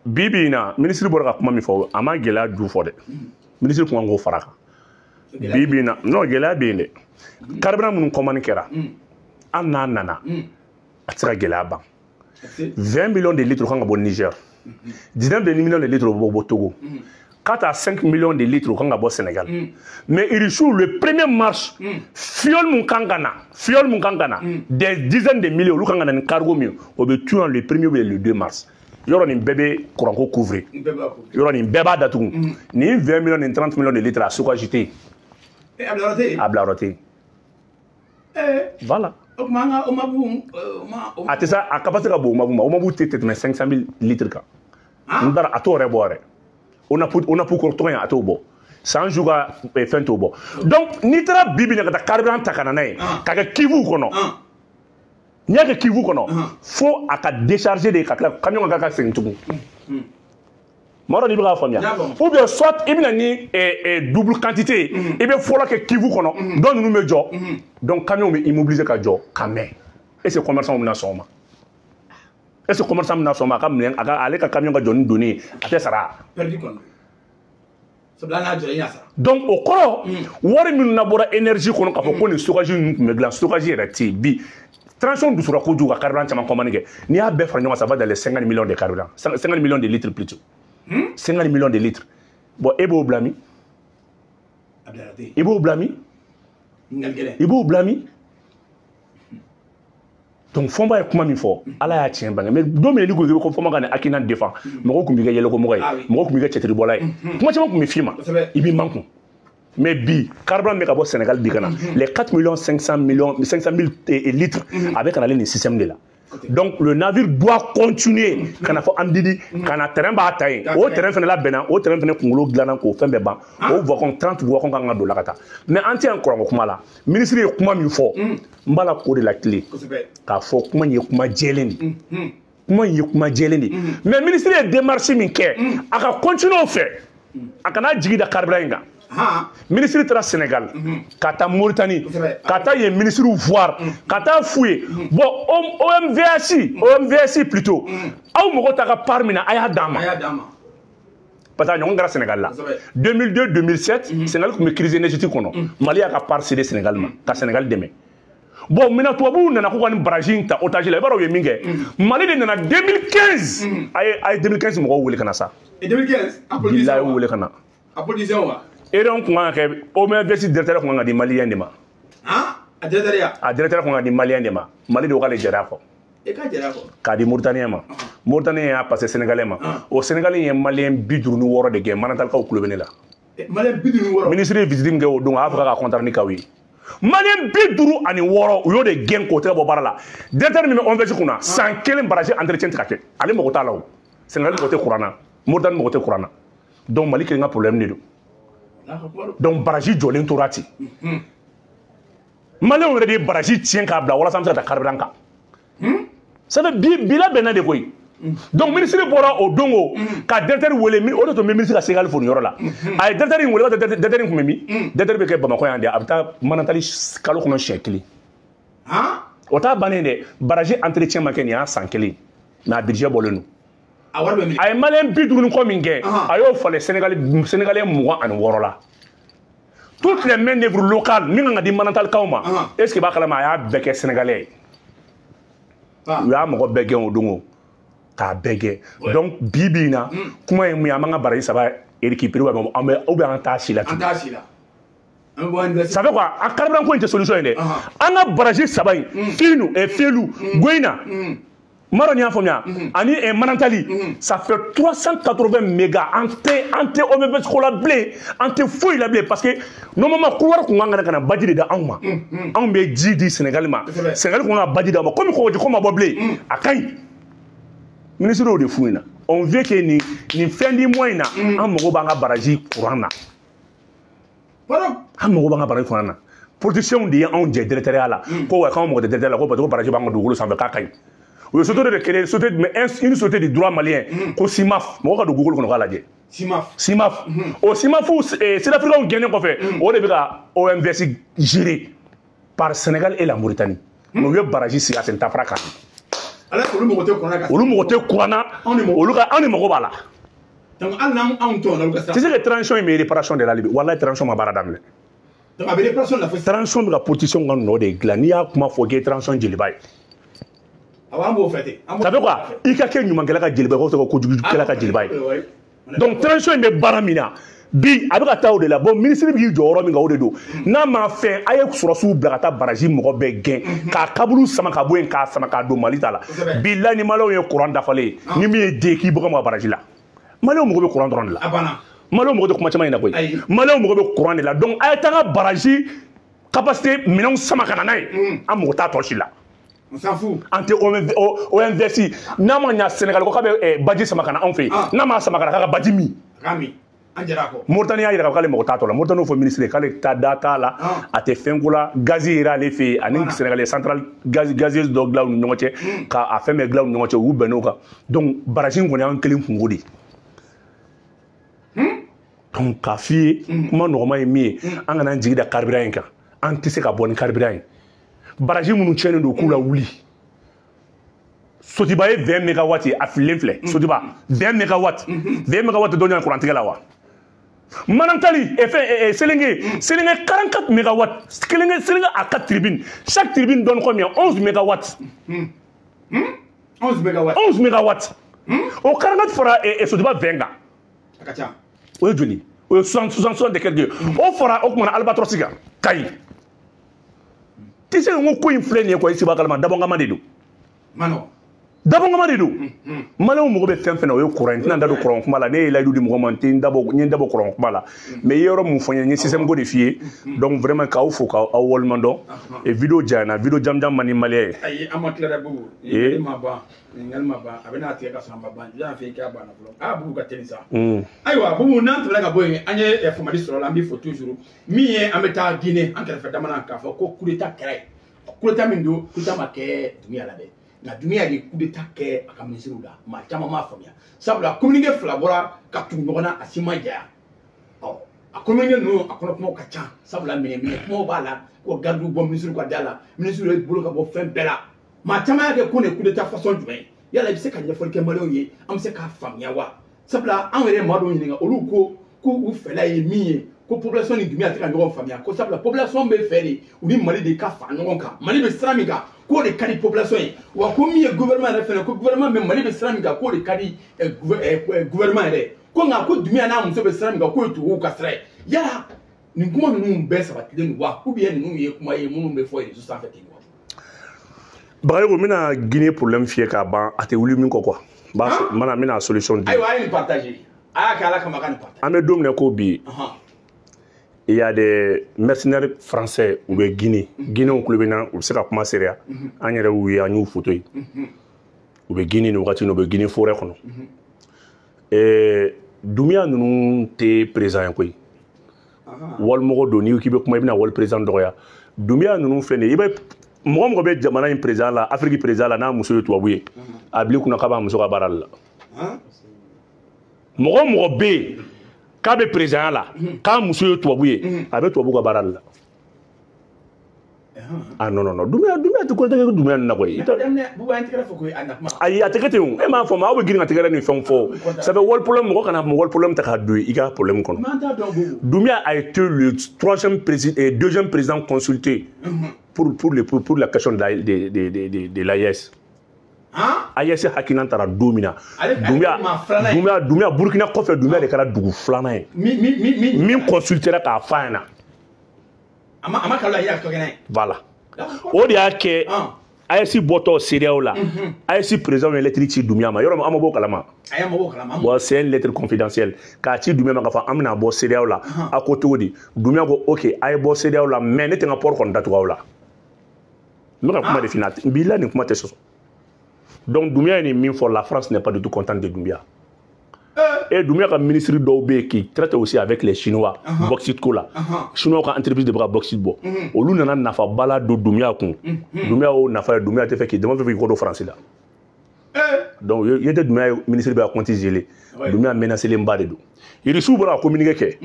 Bi bi in na, minisiri bɔra ka kuma min fɔ, a ma gɛlɛya ju fɔ dɛ. Minisiri kun kan k'o fara a kan. Bi bi in na, non, gɛlɛya bɛ yen dɛ. Carburant minnu commande kɛra, hali n'a nana, a tɛ se ka gɛlɛya ban. 20 millions de litres kan ka bɔ Niger, 19 millions de litres bɛ bɔ Togo, 4 à 5 millions de litres kan ka bɔ Sénégal. Mais Irichou, le 1er mars, fuel mun kan ka na, fuel mun kan ka na, des dizaines de milliers olu kan ka na ni cargo min, o bɛ tuer le 1er ou le 2 mars. Yɔrɔ nin bɛɛ bɛ kuranko couvrir, yɔrɔ nin bɛɛ b'a datugu. Nin 20 millions ni 30 millions de litres a stockage tɛ yen, a bilayɔrɔ tɛ yen. Voilà. A tɛ sa, a capacité ka bon Omabu ma. Omabu tɛ tɛmɛ 500 000 litres kan. N taara a t'o yɛrɛ bɔ yɛrɛ. ONAP tɔgɔ in a t'o bɔ. San ju ka fɛn t'o bɔ. Donc n'i taara bi bi in na ka taa carburant ta ka na n'a ye ka kɛ Kivu kɔnɔ, n'i y'a kɛ Kivu kɔnɔ, fo a ka décharger de ka tila camion ka segin tugun. Maa dɔ n'i bɛ k'a faamuya, ou bien soit i bɛ na ni double quantité ye, i bɛ fɔlɔ kɛ Kivu kɔnɔ, dɔw ninnu bɛ jɔ, donc camion bɛ immobiliser ka jɔ ka mɛn. Est ce que commerçant bɛna sɔn o ma? Est ce que commerçant bɛna sɔn o ma a ka minɛn, a ka ale ka camion ka jɔ ni donni ye, a tɛ sara? Donc o kɔrɔ, wari minnu nabɔra énergie kɔnɔ k'a fɔ ko nin stockage ninnu tun bɛ dilan, stockage yɛrɛ tɛ yen bi. Transition dusura kojugu ka carburant caman commande kɛ. N'i y'a bɛɛ fara ɲɔgɔn kan, ça va dans les 50 millions de carburant, 50 millions de litres plutôt. 50 millions de litres. Bon, e b'o bila min? I b'o bila min? I b'o bila min? Donc Fɔnba ye kuma min fɔ, Ala y'a tiɲɛ bange. Mais don min na n'i ko k'i bɛ ko Fɔnba ka nin hakilina défend, mɔgɔw tun b'i kɛ yɛlɛkomɔgɔ ye, mɔgɔw tun b'i kɛ cɛtiribɔla ye, kuma caman tun bɛ f'i ma, i b'i makun. Mais bi, carburant bɛ ka bɔ Sénégal bi ka na, les 4 millions 500 millions 500 000 litres, a bɛ ka nalen nin système de la. Donc le navire doit continuer ka na fɔ Andidi, ka na terrain b'a ta yen. O terrain fana labɛnna, o terrain fana kunkolo dilanna k'o fɛn bɛɛ ban. O wagon 30 wagon kan ka don la ka taa. Mais an tɛ yan kuranko kuma la. Ministre ye kuma min fɔ, n b'a la k'o de la tile k'a fɔ kuma in ye kuma jɛlen de ye. Kuma in ye kuma jɛlen de ye. Mais ministre ye démarche min kɛ, a ka continuer o fɛ, a kana jigi da carburant in kan. Ministre taara Sénégal, ka taa Mauritanie, ka taa yen ministre voir, ka taa f'u ye, bon, OMVS, OMVS plutôt, aw mɔgɔ ta ka part min na, a y'a d'an ma. Parce que a ɲɔgɔn kɛra Sénégal la 2002 2007, Sénégal tun bɛ crise énergétique kɔnɔ, Mali y'a ka part cédé Sénégal ma ka Sénégal dɛmɛ. Bon, maintenant tubabuw nana k'u ka nin barrage in ta otage la, i b'a dɔn u ye min kɛ? Mali de nana 2015, a ye 2015 mɔgɔw wele ka na sa. Bilahi, y'u wele ka na. Erreur kun kan ka kɛ, OMVS directeur kun kan ka di malien de ma. A directeur kun kan ka di malien de ma. Mali de ko k'ale jɛra a kɔ. K'a di Mauritanien ma. Mauritanien y'a passé Sénégalais ma. O Sénégalais ye malien 56 de gɛn, Manatalikaw kulo bɛ ne la. Ministre ye visite min kɛ o don, a y'a fɔ k'a ka contrat ni k'aw ye. Malien 56, u y'o de gɛn k'o tɛgɛ bɔ baara la. Directeur min bɛ OMVS kunna, san kelen barrage entretien tɛ ka kɛ. Ale mago t'a la o. Sénégal mago tɛ courant na, Mauritanie mago tɛ courant na. Donc Mali kelen ka problème de don. Donc barrage jɔlen tora ten. Maliyɛnw yɛrɛ de ye barrage tiɲɛ k'a bila walasa an bɛ se ka taa carburant kan. Ça fait bi bi labɛnna de koyi. Donc ministre bɔra o don o ka directeur wele, o de tun bɛ ministre ka Sénégal fo nin yɔrɔ la. A ye directeur in wele, directeur in tun bɛ min? Directeur bɛ kɛ Bamakɔ yan de, a bɛ taa Manantali kalo kɔnɔ siɲɛ kelen. O t'a bannen dɛ, barrage entretien ma kɛ nin y'a san kelen, mais a budget bɔlen don. A ye malien 50 ni kɔ min kɛ, a y'o falen Sénégalais 26 la. Toutes les main d'œuvre locales min kan ka di Manantalikaw ma, est ce que b'a kalama, a y'a bɛɛ kɛ Sénégalais ye. U y'a mɔgɔ bɛɛ gɛn o don o, k'a bɛɛ gɛn. Donc bi bi in na, kuma ye mun ye? An b'an ka barrage saba récupérer ou bien an bɛ an t'a si la tugun. Ça fait quoi? A carburant ko in tɛ solution ye dɛ. An ka barrage saba in, Finu, Felu, Goyina, Maro, y'a faamuya, ani Manantali, ça fait 380 mégas. An tɛ OMVS ko la bilen, an tɛ foyi la bilen, parce que normalement couloir kun kan ka na baji de da anw ma. Anw bɛ ji di Sénégal ma, Sénégal kun kan ka baji d'anw ma. Komi kɔgɔji ko ma bɔ bilen, a ka ɲi. Ministre y'o de f'u ɲɛna. On veut que nin fin du mois in na, an mago b'an ka barrage courant na. An mago b'an ka barrage courant na. Politiciens de ye anw jɛ directeur la ko wa k'anw mago tɛ directeur la, ko parce que barrage b'an ka dugukolo sanfɛ k'a ka ɲi. U ye société de créer, société, mais une société du droit malien, ko SIMAF. Mɔgɔ ka don Google kɔnɔ k'a lajɛ. SIMAF. SIMAF. O SIMAF, Sud-Africains gɛnnen kɔfɛ, o de bɛ ka OMVS gérer par Sénégal et la Mauritanie. Mais u ye barrage sigi a sen tafara kan. Olu mago tɛ courant na. Olu mago tɛ courant na. Olu ka anw de mago b'a la. Donc hali n'anw tɔn olu ka sira. Tu sais que transition in bɛ réparation de la Libye. Walahi, transition ma baara daminɛ. Donc a bɛ réparation de la. Transition bɛ ka politiciens ka nɔ de dilan. N'i y'a kuma fɔ k'i ye transition jeliba ye. Ça fait quoi? I ka kɛ ɲumankɛla ka jeliba ye, o tɔgɔ kojugukɛla ka jeliba ye. Donc transition in bɛ baara min na bi, a bɛ ka taa o de la. Bon, ministre b'i jɔ yɔrɔ min kan, o de don. N'a ma fɛn, a ye sɔrɔsiw bila ka taa baraji mɔgɔ bɛɛ gɛn, k'a kaburu sama ka bɔ yen, k'a sama k'a don Mali ta la. Bilahi, ni maliyɛnw ye courant dafalen ye, ni min ye den k'i bɔ ka maga baraji la. Maliyɛnw mago bɛ courant dɔrɔn de la. Maliyɛnw mago tɛ kuma caman in na koyi. Maliyɛnw mago bɛ courant de la. Donc a ye taa ka baraji capacité minɛnw sama ka na n'a ye. An mago t'a tɔ si la. An tɛ OMVS n'a ma ɲa Sénégal ko k'a bɛ baji sama ka na anw fɛ yen, n'a ma sama ka na k'a ka baji min. Mauritanie y'a yira k'ale mago t'a tɔ la. Mauritanie y'o fɔ ministre ye k'ale ta da t'a la, a tɛ fɛn ko la. Gazi yera ale fɛ yen, ani Sénégal ye centrale gazeuse dɔ dilan u ni ɲɔgɔn cɛ, k'a fɛn bɛɛ dilan u ni ɲɔgɔn cɛ, u bɛnn'o kan. Donc baraji in kɔni y'an kelen kungo de ye. Donc k'a f'i ye, kuma nɔgɔman ye min ye, an kana an jigi da carburant in kan. An tɛ se ka bɔ ni carburant ye. Baraji minnu tiɲɛnen don, k'u lawuli. Sotiba ye 20 mégawatts ye, a fililen filɛ. Sotiba 20 mégawatts, 20 mégawatts dɔ ɲɔgɔn kurantigɛ la wa. Manantali fɛn Sélingué, Sélingué 44 mégawatts, Sélingué, Sélingué a 4 turbines, chaque turbine donne combien? 11 mégawatts. 11 mégawatts. 11 mégawatts. O 44 fara Sotiba 20 kan. A ka ca. O ye joli? O ye 60 60 de quelque. O fara o kumana Albatros kan, Kayi. Ti se n ko ko in filɛ nin ye quoi, i sigi kalama dabɔnkama de don. Dabɔnkama de don. Maliyɛnw mago bɛ fɛn fɛn na, o ye courant ye. N tɛna n da don courant kuma la. Ne ye layidu di mɔgɔ ma, n tɛ n dabɔ, n ye n dabɔ courant kuma la. Mais i ye yɔrɔ mun fɔ n ye, n ye système ko de f'i ye. Donc vraiment k'aw fo k'aw waleɲuman dɔn. Et vidéo janyana, vidéo jamujan man di maliyɛn ye. Ayi, an ma tila dɛ Bubu. Ɲininkali ma ban, ɲininkali ma ban. A bɛ n'a tigɛ ka sɔrɔ a ma ban. Yan fɛ i k'a banna fɔlɔ. Aa Bubu ka teli sa. Ayiwa Bubu, n'an tɛmɛna ka bɔ yen, an ye famali sɔrɔ la, an b'i fo toujours. Min ye, an bɛ taa Guinée, an kɛrɛfɛ jamana, k'a fɔ ko coup d'état kɛra yen. Coup d'état min don, coup d'état ma kɛ Doumbouya la dɛ. Nka Doumbouya de coup d'état kɛ a ka ministre la. Maa caman m'a faamuya. Sabula communiqué fila bɔra ka tugu ɲɔgɔn na, a si ma janya. Ɔ, a communiqué ninnu, a kɔnɔ kumaw ka ca. Sabula minɛ minɛ kumaw b'a la, ko garde bɔ ministre ka da la, ministre ye bolo ka bɔ fɛn bɛɛ la. Maa caman y'a kɛ ko nin coup d'état façon jumɛn ye? Yala i bɛ se ka ɲɛfɔli kɛ maliyɛnw ye, an bɛ se k'a faamuya wa? Sabula anw yɛrɛ ye maa dɔw ɲininka, olu ko k'u fɛla ye min ye, ko population ni Doumbouya tɛ ka ɲɔgɔn faamuya, ko sabula population bɛ fɛ de u ni Mali de ka fara ɲɔgɔn kan, Mali bɛ sira min kan k'o de ka di population ye, wa ko min ye gouvernement yɛrɛ fɛnɛ, ko gouvernement bɛ Mali bɛ sira min kan k'o de ka di gouvernement yɛrɛ, ko nka ko Doumbouya n'a muso bɛ sira min kan k'o ye tubabuw ka sira ye. Yala nin kuma ninnu bɛɛ sabatilen don wa, ou bien ninnu ye kuma ye minnu bɛ fɔ réseau sanfɛ ten wa? Bagayogo, n bɛna Guinée problème f'i ye k'a ban, a tɛ wuli min kɔ quoi. N b'a n bɛna solution di. Ayiwa, a ye nin partager, a y'a kɛ Ala kama, a ka nin partager. An bɛ don min na ko bi, il y a des mercenaires français u bɛ Guinée. Guinéenw tulo bɛ n na, u bɛ se ka kuma seereya. An yɛrɛ y'u ye, an y'u photo ye. U bɛ Guinée nin wagati in na, u bɛ Guinée forêt kɔnɔ. Doumbouya ninnu tɛ président ye koyi. Walimɔgɔ don, n'i ko k'i bɛ kuma, i bɛna wali président dɔgɔya. Doumbouya ninnu filɛ nin ye, i bɛ mɔgɔ mɔgɔ bɛ jamana in président la, Afrique président la, n'a muso ye tubabu ye, a bil'i kunna k'a b'a muso ka baara de la. Mɔgɔ mɔgɔ bɛ yen k'a bɛ président la, k'a muso ye tubabu ye, a bɛ tubabu ka baara de la. Ah non non non, Doumbouya tɛ ko tɛ kɛ Doumbouya ninnu na koyi. Ayi, a tɛ kɛ ten o. E m'a faamu, aw bɛ girin ka tɛgɛrɛ ni fɛnw fɔ. Ça fait wali problème, mɔgɔ kana wali problème ta k'a don i ka problème kɔnɔ. Doumbouya a été le troisième président, deuxième président consulté pour la question de l'AES. AES hakilina taara don min na, Doumbouya Burkina kɔfɛ, Doumbouya de kɛra dugu filanan ye min consultera k'a f'a ɲɛna. Voilà. O de y'a kɛ AES bɔtɔ CEDEAO la, AES président ye lettre ci Doumbouya ma. Yɔrɔ min an ma bɔ o kalama. Bon, c'est une lettre confidentielle k'a ci Doumbouya ma k'a fɔ an bɛna bɔ CEDEAO la. A ko cogo di? Doumbouya ko ok, a ye bɔ CEDEAO la, mais ne tɛ n ka port kɔni datugu aw la. N bɛ ka kuma de f'i ɲɛna, n b'i la nin kuma tɛ sɔsɔ. Donc Doumbouya ye nin min fɔ, la France n'est pas du tout contente de Doumbouya. Et Doumbouya ka ministre dɔw bɛ yen qui traite aussi avec les Chinois, bauxite ko la. Chinois ka entreprise de bɛ ka bauxite bɔ. Olu nana nafaba la don Doumbouya kun. Doumbouya y'o nafa ye, Doumbouya tɛ fɛ k'i dama fɛ k'i kɔ don France la. Donc i tɛ Doumbouya ye ministre bɛ ka compte gelé. Doumbouya menacé ba de don. Irisiw bɔra ka communiqué kɛ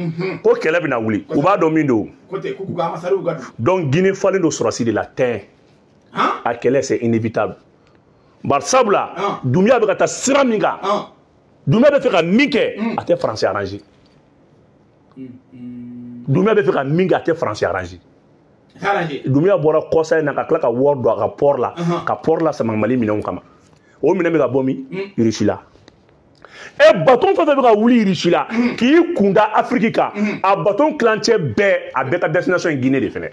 ko kɛlɛ bɛna wuli. U b'a dɔn min don. Donc Guinée falen don sɔrɔsi de la tɛn. A kɛlɛ, c'est inévitable. Bari sabula Doumbouya bɛ ka taa sira min kan, Doumbouya bɛ fɛ ka min kɛ, a tɛ français arranger. Doumbouya bɛ fɛ ka min kɛ, a tɛ français arranger. Doumbouya bɔra kɔsa in na ka tila ka wari don a ka port la ka port la sama Mali minɛnw kama o minɛn bɛ ka bɔ min Russie la e bateau fɛn fɛn bɛ ka wuli Russie la k'i kun da Afrique kan a bateau kilancɛ bɛɛ a bɛɛ ka destination ye Guinée de fɛnɛ.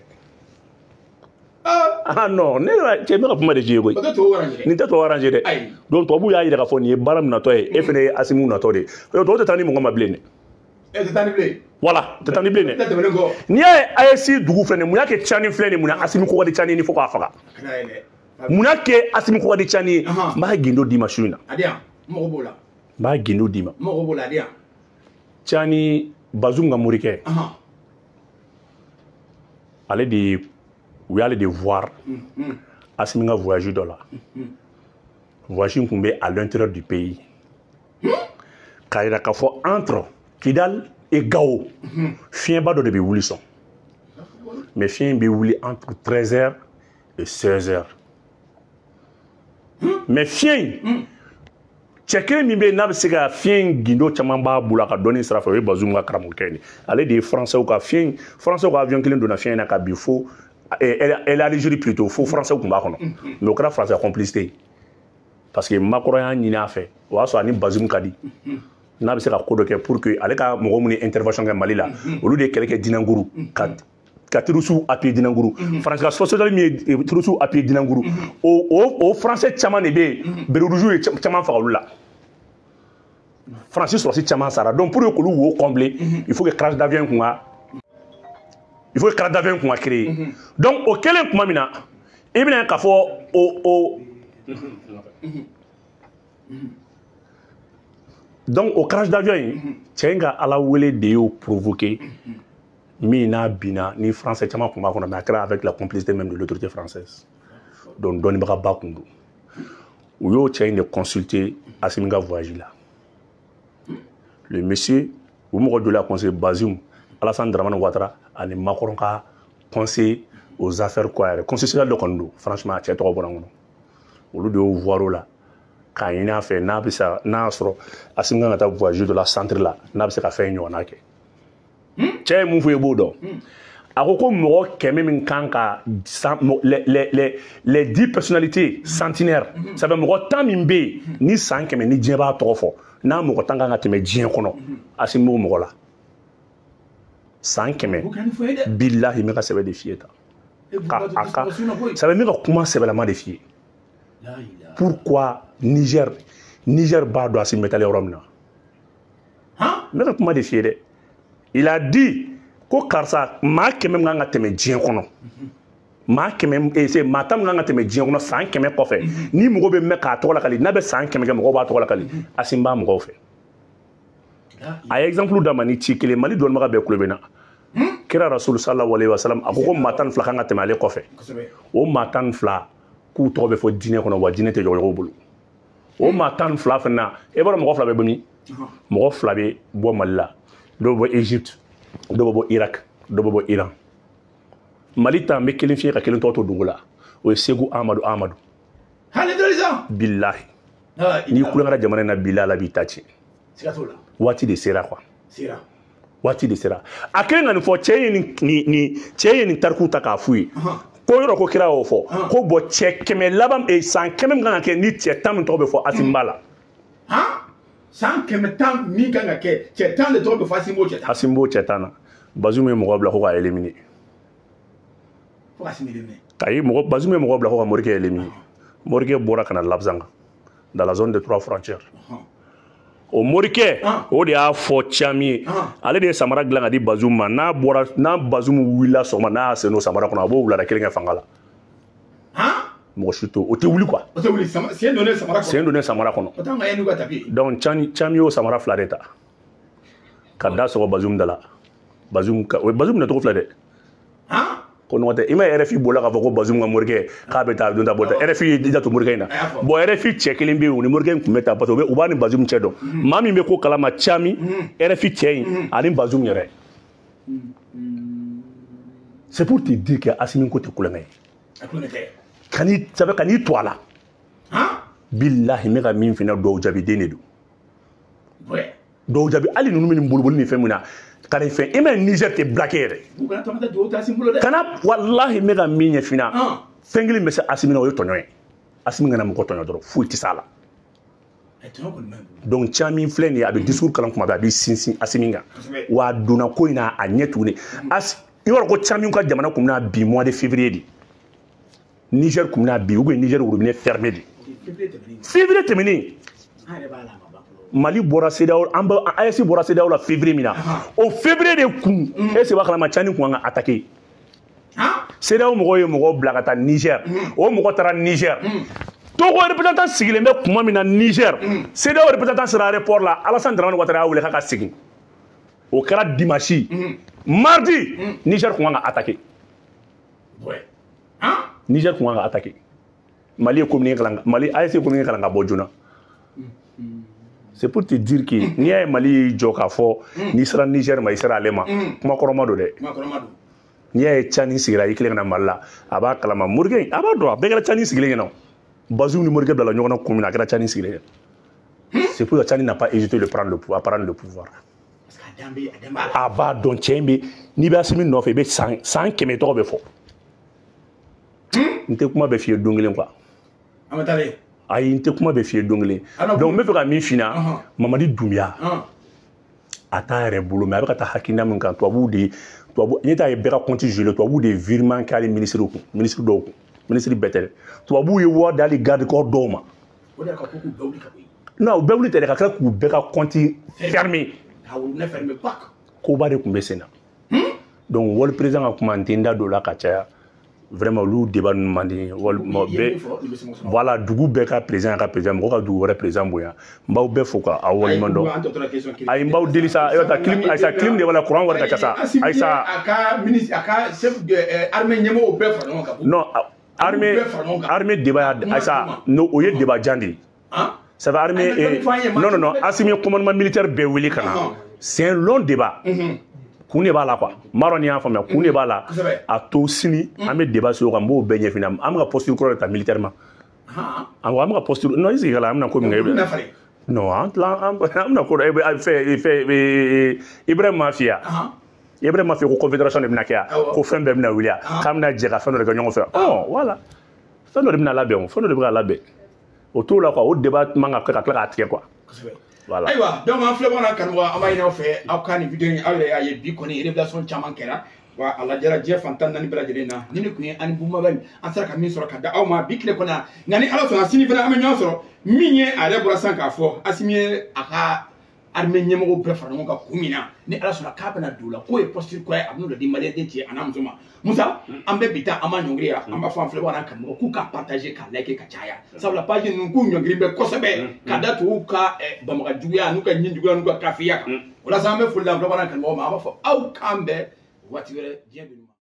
Ah non, ne cɛ bɛ ka kuma de f'i ye koyi. Nin tɛ tubabu arranger dɛ. Donc tubabu y'a yira k'a fɔ nin ye baara min natɔ ye e fɛnɛ ye Assimi natɔ de ye. Tubabu tɛ taa ni mɔgɔ ma bilen dɛ. E tɛ taa ni bilen. Voilà, tɛ taa ni bilen dɛ. N'i y'a ye AES dugu filɛ nin ye mun y'a kɛ Tchani filɛ nin ye mun na Assimi ko ka di Tchani ni fo k'a faga. Mun y'a kɛ Assimi ko ka di Tchani ye n b'a gindo d'i ma su in na. A di yan, n mago b'o la. N b'a gindo d'i ma. N mago b'o la, a di yan. Tchani Bazoum ka morikɛ. Ale de ye u y'ale de voir Assimi ka voyage dɔ la. Voyage in tun bɛ à l'intérieur du pays. K'a yira k'a fɔ entre Kidal et Gao fiɲɛba dɔ de bɛ wuli sɔn. Mais fiɲɛ in bɛ wuli entre 13h et 16h. Mais fiɲɛ in cɛ kelen min bɛ yen n'a bɛ se ka fiɲɛ in gindo caman b'a bolo a ka dɔnni sira fɛ o ye Bazoum ka karamɔgɔkɛ ye. Ale de ye français ka fiɲɛ français ka avion kelen donna fiɲɛ in na ka bin fo elle Algérie plutôt fo français tun b'a kɔnɔ. Mais o kɛra français complicité parce que Macron y'a ɲini a fɛ o y'a sɔrɔ ani Bazoum ka di n'a bɛ se ka ko dɔ kɛ pour que ale ka mɔgɔ minnu ye intervention kɛ Mali la olu de ye kɛlɛ kɛ Dinanguru ka terroristes appuyer Dinanguru France ka société min ye terroristes appuyer Dinanguru o français caman de bɛ yen béret rouge ye caman faga olu la. France sɔrɔsi caman sara donc pour que k'olu wo combler il faut que crash d'avion kun ka il faut que crash d'avion kun ka créer. Donc o kɛlen tuma min na i bɛna k'a fɔ o donc o crash d'avion in cɛ in ka Ala wele de y'o provoquer min n'a binna ni français caman kun b'a kɔnɔ mais a kɛra avec la complicité même de l'autorité française. Donc dɔnnibagaba kun don u y'o cɛ in de consulter Assimi ka voyage la. Le monsieur u mɔgɔ dɔ la conseiller Bazoum Alassane Dramane Ouattara ani Macron ka conseil aux affaires quoi yɛrɛ conseil social dɔ kɔni don franchement a cɛ tɔgɔ bɔra n kɔnɔ olu de y'o voir o la k'a ɲini a fɛ n'a bɛ se n'a y'a sɔrɔ Assimi kan ka taa voyage dɔ la centre la n'a bɛ se ka fɛn ɲɔgɔnna kɛ. Cɛ ye mun fɔ i b'o dɔn a ko ko mɔgɔ 100 min kan ka les 10 personnalités centenaires ça fait mɔgɔ 10 min bɛ yen ni san 100 ni diɲɛ b'a tɔgɔ fɔ n'a mɔgɔ 10 kan ka tɛmɛ diɲɛ kɔnɔ Assimi b'o mɔgɔ la. San 100 bilahi n bɛ ka sɛbɛn de f'i ye tan ka a ka sɛbɛn n bɛ ka kuma sɛbɛlama de f'i ye. Pourquoi Niger b'a dɔn Assimi bɛ taa yɔrɔ min na n bɛ ka kuma de f'i ye dɛ. Il a dit ko karisa maa 100 min kan ka tɛmɛ diɲɛ kɔnɔ maa 100 maa 10 min kan ka tɛmɛ diɲɛ kɔnɔ san 100 kɔfɛ ni mɔgɔ bɛ mɛn k'a tɔgɔ lakali n'a bɛ san 100 kɛ mɔgɔw b'a tɔgɔ lakali Assimi b'a mɔgɔw fɛ. A ye exemple d'a ma ni ci kelen Mali dɔnnibaga bɛɛ kulo bɛ na. Kira Rasul sallallahu alaihi wasallam a ko ko maa 12 kan ka tɛmɛ ale kɔfɛ o maa 12 k'u tɔgɔ bɛ fɔ diinɛ kɔnɔ wa diinɛ tɛ jɔyɔrɔ bolo o maa 12 fana na e b'a dɔn mɔgɔ 2 bɛ bɔ min mɔgɔ 2 bɛ bɔ Mali la dɔw bɛ bɔ Égypte dɔw bɛ bɔ Irak dɔw bɛ bɔ Iran. Mali ta n bɛ kelen f'i ye ka kelen tɔgɔ to dugu la o ye Segu Amadu Amadu. Bilahi n'i kulonkɛra jamana in na bilahi Ala b'i ta tiɲɛ. Waati de sera quoi. Waati de sera a kelen ka nin fɔ cɛ ye nin cɛ ye nin tariku ta k'a f'u ye ko yɔrɔ ko kira y'o fɔ ko bɔn cɛ 100 laban san 100 min kan ka kɛ ni cɛ 10 min tɔgɔ bɛ fɔ Assimi b'a la. San 110 min kan ka kɛ cɛ 10 de tɔgɔ bɛ fɔ Assimi b'o cɛ 10. Assimi b'o cɛ 10 na Bazoum ye mɔgɔ bila ko k'a éliminer. Fo ka Assimi éliminer. Ayi mɔgɔ Bazoum ye mɔgɔ bila ko ka Morikɛ éliminer. Morikɛ bɔra ka na Labzanga dans la zone de 3 frontières. O Morikɛ o de y'a fɔ Tchami ye ale de ye samara dilan ka di Bazoum ma n'a bɔra n'a Bazoum wulila sɔgɔma n'a y'a sen don samara kɔnɔ a b'o wulada kelen kɛ fanga la. Mɔgɔ si t'o o tɛ wuli quoi. O tɛ wuli sen donnen samara kɔnɔ. Sen donnen samara kɔnɔ. O t'anw ka yanni ka tapi. Donc Tchami y'o samara 2 de ta ka da sɔgɔ Bazoum da la Bazoum ka o Bazoum minɛ cogo filɛ dɛ. Ko nɔgɔ tɛ i ma RFI bolila k'a fɔ ko Bazoum ka morikɛ k'a bɛ taa don ta bɔ ta RFI y'i janto morikɛ in na bon RFI cɛ kelen bɛ yen o ni morikɛ in tun bɛ taa parce que u b'a ni Bazoum cɛ dɔn maa min bɛ ko kalama Tchami RFI cɛ in ani Bazoum yɛrɛ. C'est pour te dire que Assimi ko tɛ kulonkɛ ye. Kan'i sɛbɛ kan'i to a la. Bilahi n bɛ ka min f'i ɲɛna duwawu jaabi den de don. Duwawu jaabi hali ninnu bɛ nin boliboli ni fɛn min na Ka nin fɛn i ma Niger tɛ blaquer yɛrɛ. Kana walahi n bɛ ka min ɲɛf'i ɲɛna. Fɛn kelen bɛ se Assimi na o ye tɔɲɔ ye. Assimi kana mɔgɔ tɔɲɔ dɔrɔn foyi tɛ s'a la. Donc Tchani filɛ nin ye a bɛ discours kalan kuma bɛɛ a b'i sinsin Assimi kan. Wa a donna ko in na a ɲɛ tuguni. I b'a dɔn ko Tchani ka jamana kun bɛna bin mois de février de. Niger kun bɛna bin ou bien Niger robinet fermé de. Février tɛmɛnen. Mali bɔra CEDEAO an bɛ AES bɔra CEDEAO la février min na. O février de kun est-ce que b'a kalama Tchani kun kan ka attaquer. CEDEAO mɔgɔw ye mɔgɔw bila ka taa Niger. O mɔgɔ taara Niger. Togo représentant sigilen bɛ kuma min na Niger. CEDEAO représentant sera aéroport la Alassane Dramane Ouattara y'a wele k'a ka segin. O kɛra dimanche. Mardi Niger kun kan ka attaquer. Niger kun kan ka attaquer. Mali ye communiqué kalan Mali AES ye communiqué kalan ka bɔ joona. C'est pour te dire que n'i y'a ye Mali y'i jɔ k'a fɔ n'i sera Niger ma i sera ale ma kuma kɔrɔma don dɛ. N'i y'a ye Tchani sigira i kelen ka na Mali la a b'a kalama Morikɛ a b'a dɔn a bɛɛ kɛra Tchani sigilen ɲɛna. Bazoum ni Morikɛ bilala ɲɔgɔn na kun min na a kɛra Tchani sigilen ɲɛna. C'est pour ça que Tchani n'a pas hésité de prendre le pouvoir, à prendre le pouvoir. A b'a dɔn cɛ in bɛ n'i bɛ Assimi nɔfɛ i bɛ san 100 tɔgɔ bɛ fɔ. N tɛ kuma bɛɛ f'i ye don kelen quoi. Ayi n tɛ kuma bɛɛ f'i ye don kelen. Donc n bɛ fɛ ka min f'i ɲɛna Mamadi Doumbouya a t'a yɛrɛ bolo mais a bɛ ka taa hakilina min kan tubabuw de tubabu n'i t'a ye bɛɛ ka compte gelé tubabuw de virement kɛ hali ministre kun ministre dɔw kun ministre bɛɛ tɛ dɛ tubabuw ye wari di hali garde corps dɔw ma. Non u bɛɛ wuli tɛ dɛ ka tila k'u bɛɛ ka compte fermé. Koba de tun bɛ sen na. Donc wali président ka kuma n tɛ n da don o la ka caya. Vraiment olu débat ninnu man di n ye. Voilà dugu bɛɛ ka président ka président mɔgɔ ka dugu wɛrɛ président bonya n b'aw bɛɛ fo ka aw waleɲuman dɔn. Ayi n b'aw deli sa e bɛ taa clim ayisa clim de b'a la courant wari ka ca sa ayisa. A ka ministre a ka chef de armée ɲɛmɔgɔw bɛɛ fara ɲɔgɔn kan. Non armée débat ayisa no o ye débat jan de ye. Ça va armée non non non Assimi commandement militaire bɛɛ wele ka na. C'est un long débat. Kun de b'a la quoi n b'a dɔn n'i y'a faamuya kun de b'a la a to sini an bɛ débat sigi o kan n b'o bɛɛ ɲɛf'i ɲɛna an bɛ ka posture kura de ta militairement awɔ an bɛ ka posture non i sigi ka la an bɛna ko min kɛ non an tila an bɛna ko dɔ fɛ Ibrahim m'a f'i ye Ibrahim m'a f'i ye ko confédération de bɛna kɛ yan ko fɛn bɛɛ bɛna wuli yan k'an bɛna jɛ ka fɛn dɔ de kɛ ɲɔgɔn fɛ ɔ voilà fɛn dɔ de bɛna labɛn o fɛn dɔ de bɛ ka labɛn o t'o la quoi o débat man ka kɛ ka tila k'a tigɛ quoi. Voilà. Ayiwa donc an filɛ bɔra karamɔgɔ an b'a ɲini aw fɛ aw ka nin vidéo in aw yɛrɛ y'a ye bi kɔni révélation caman kɛra wa a lajɛra diɲɛ fan 14 bɛɛ lajɛlen na ni ne tun ye ani Bumabel an sera ka min sɔrɔ ka da aw ma bi tile kɔnɔ nka ni Ala sɔnna sini fana an bɛ ɲɔgɔn sɔrɔ min ye a yɛrɛ bɔra sisan k'a fɔ Assimi ye a ka armée ɲɛmɔgɔw bɛɛ fara ɲɔgɔn kan kun min na ni Ala sɔnna k'a bɛna don o la k'o ye posture kura ye a bɛn'o de di maliyɛn den cɛ a n'a muso ma Musa an bɛ bi ta an b'a ɲɔngiri yan an b'a fɔ an filɛbagaw n'a kanubagaw k'u ka partager ka liker ka caya sabula page ninnu k'u ɲɔngiri bɛ kosɛbɛ ka da tubabuw ka banbaga juguya n'u ka ɲin juguya n'u ka kafiya kan o la sa an bɛ foli da an filɛbagaw n'a kanubagaw ma an b'a fɔ aw k'an bɛn waati wɛrɛ diɲɛ bɛ.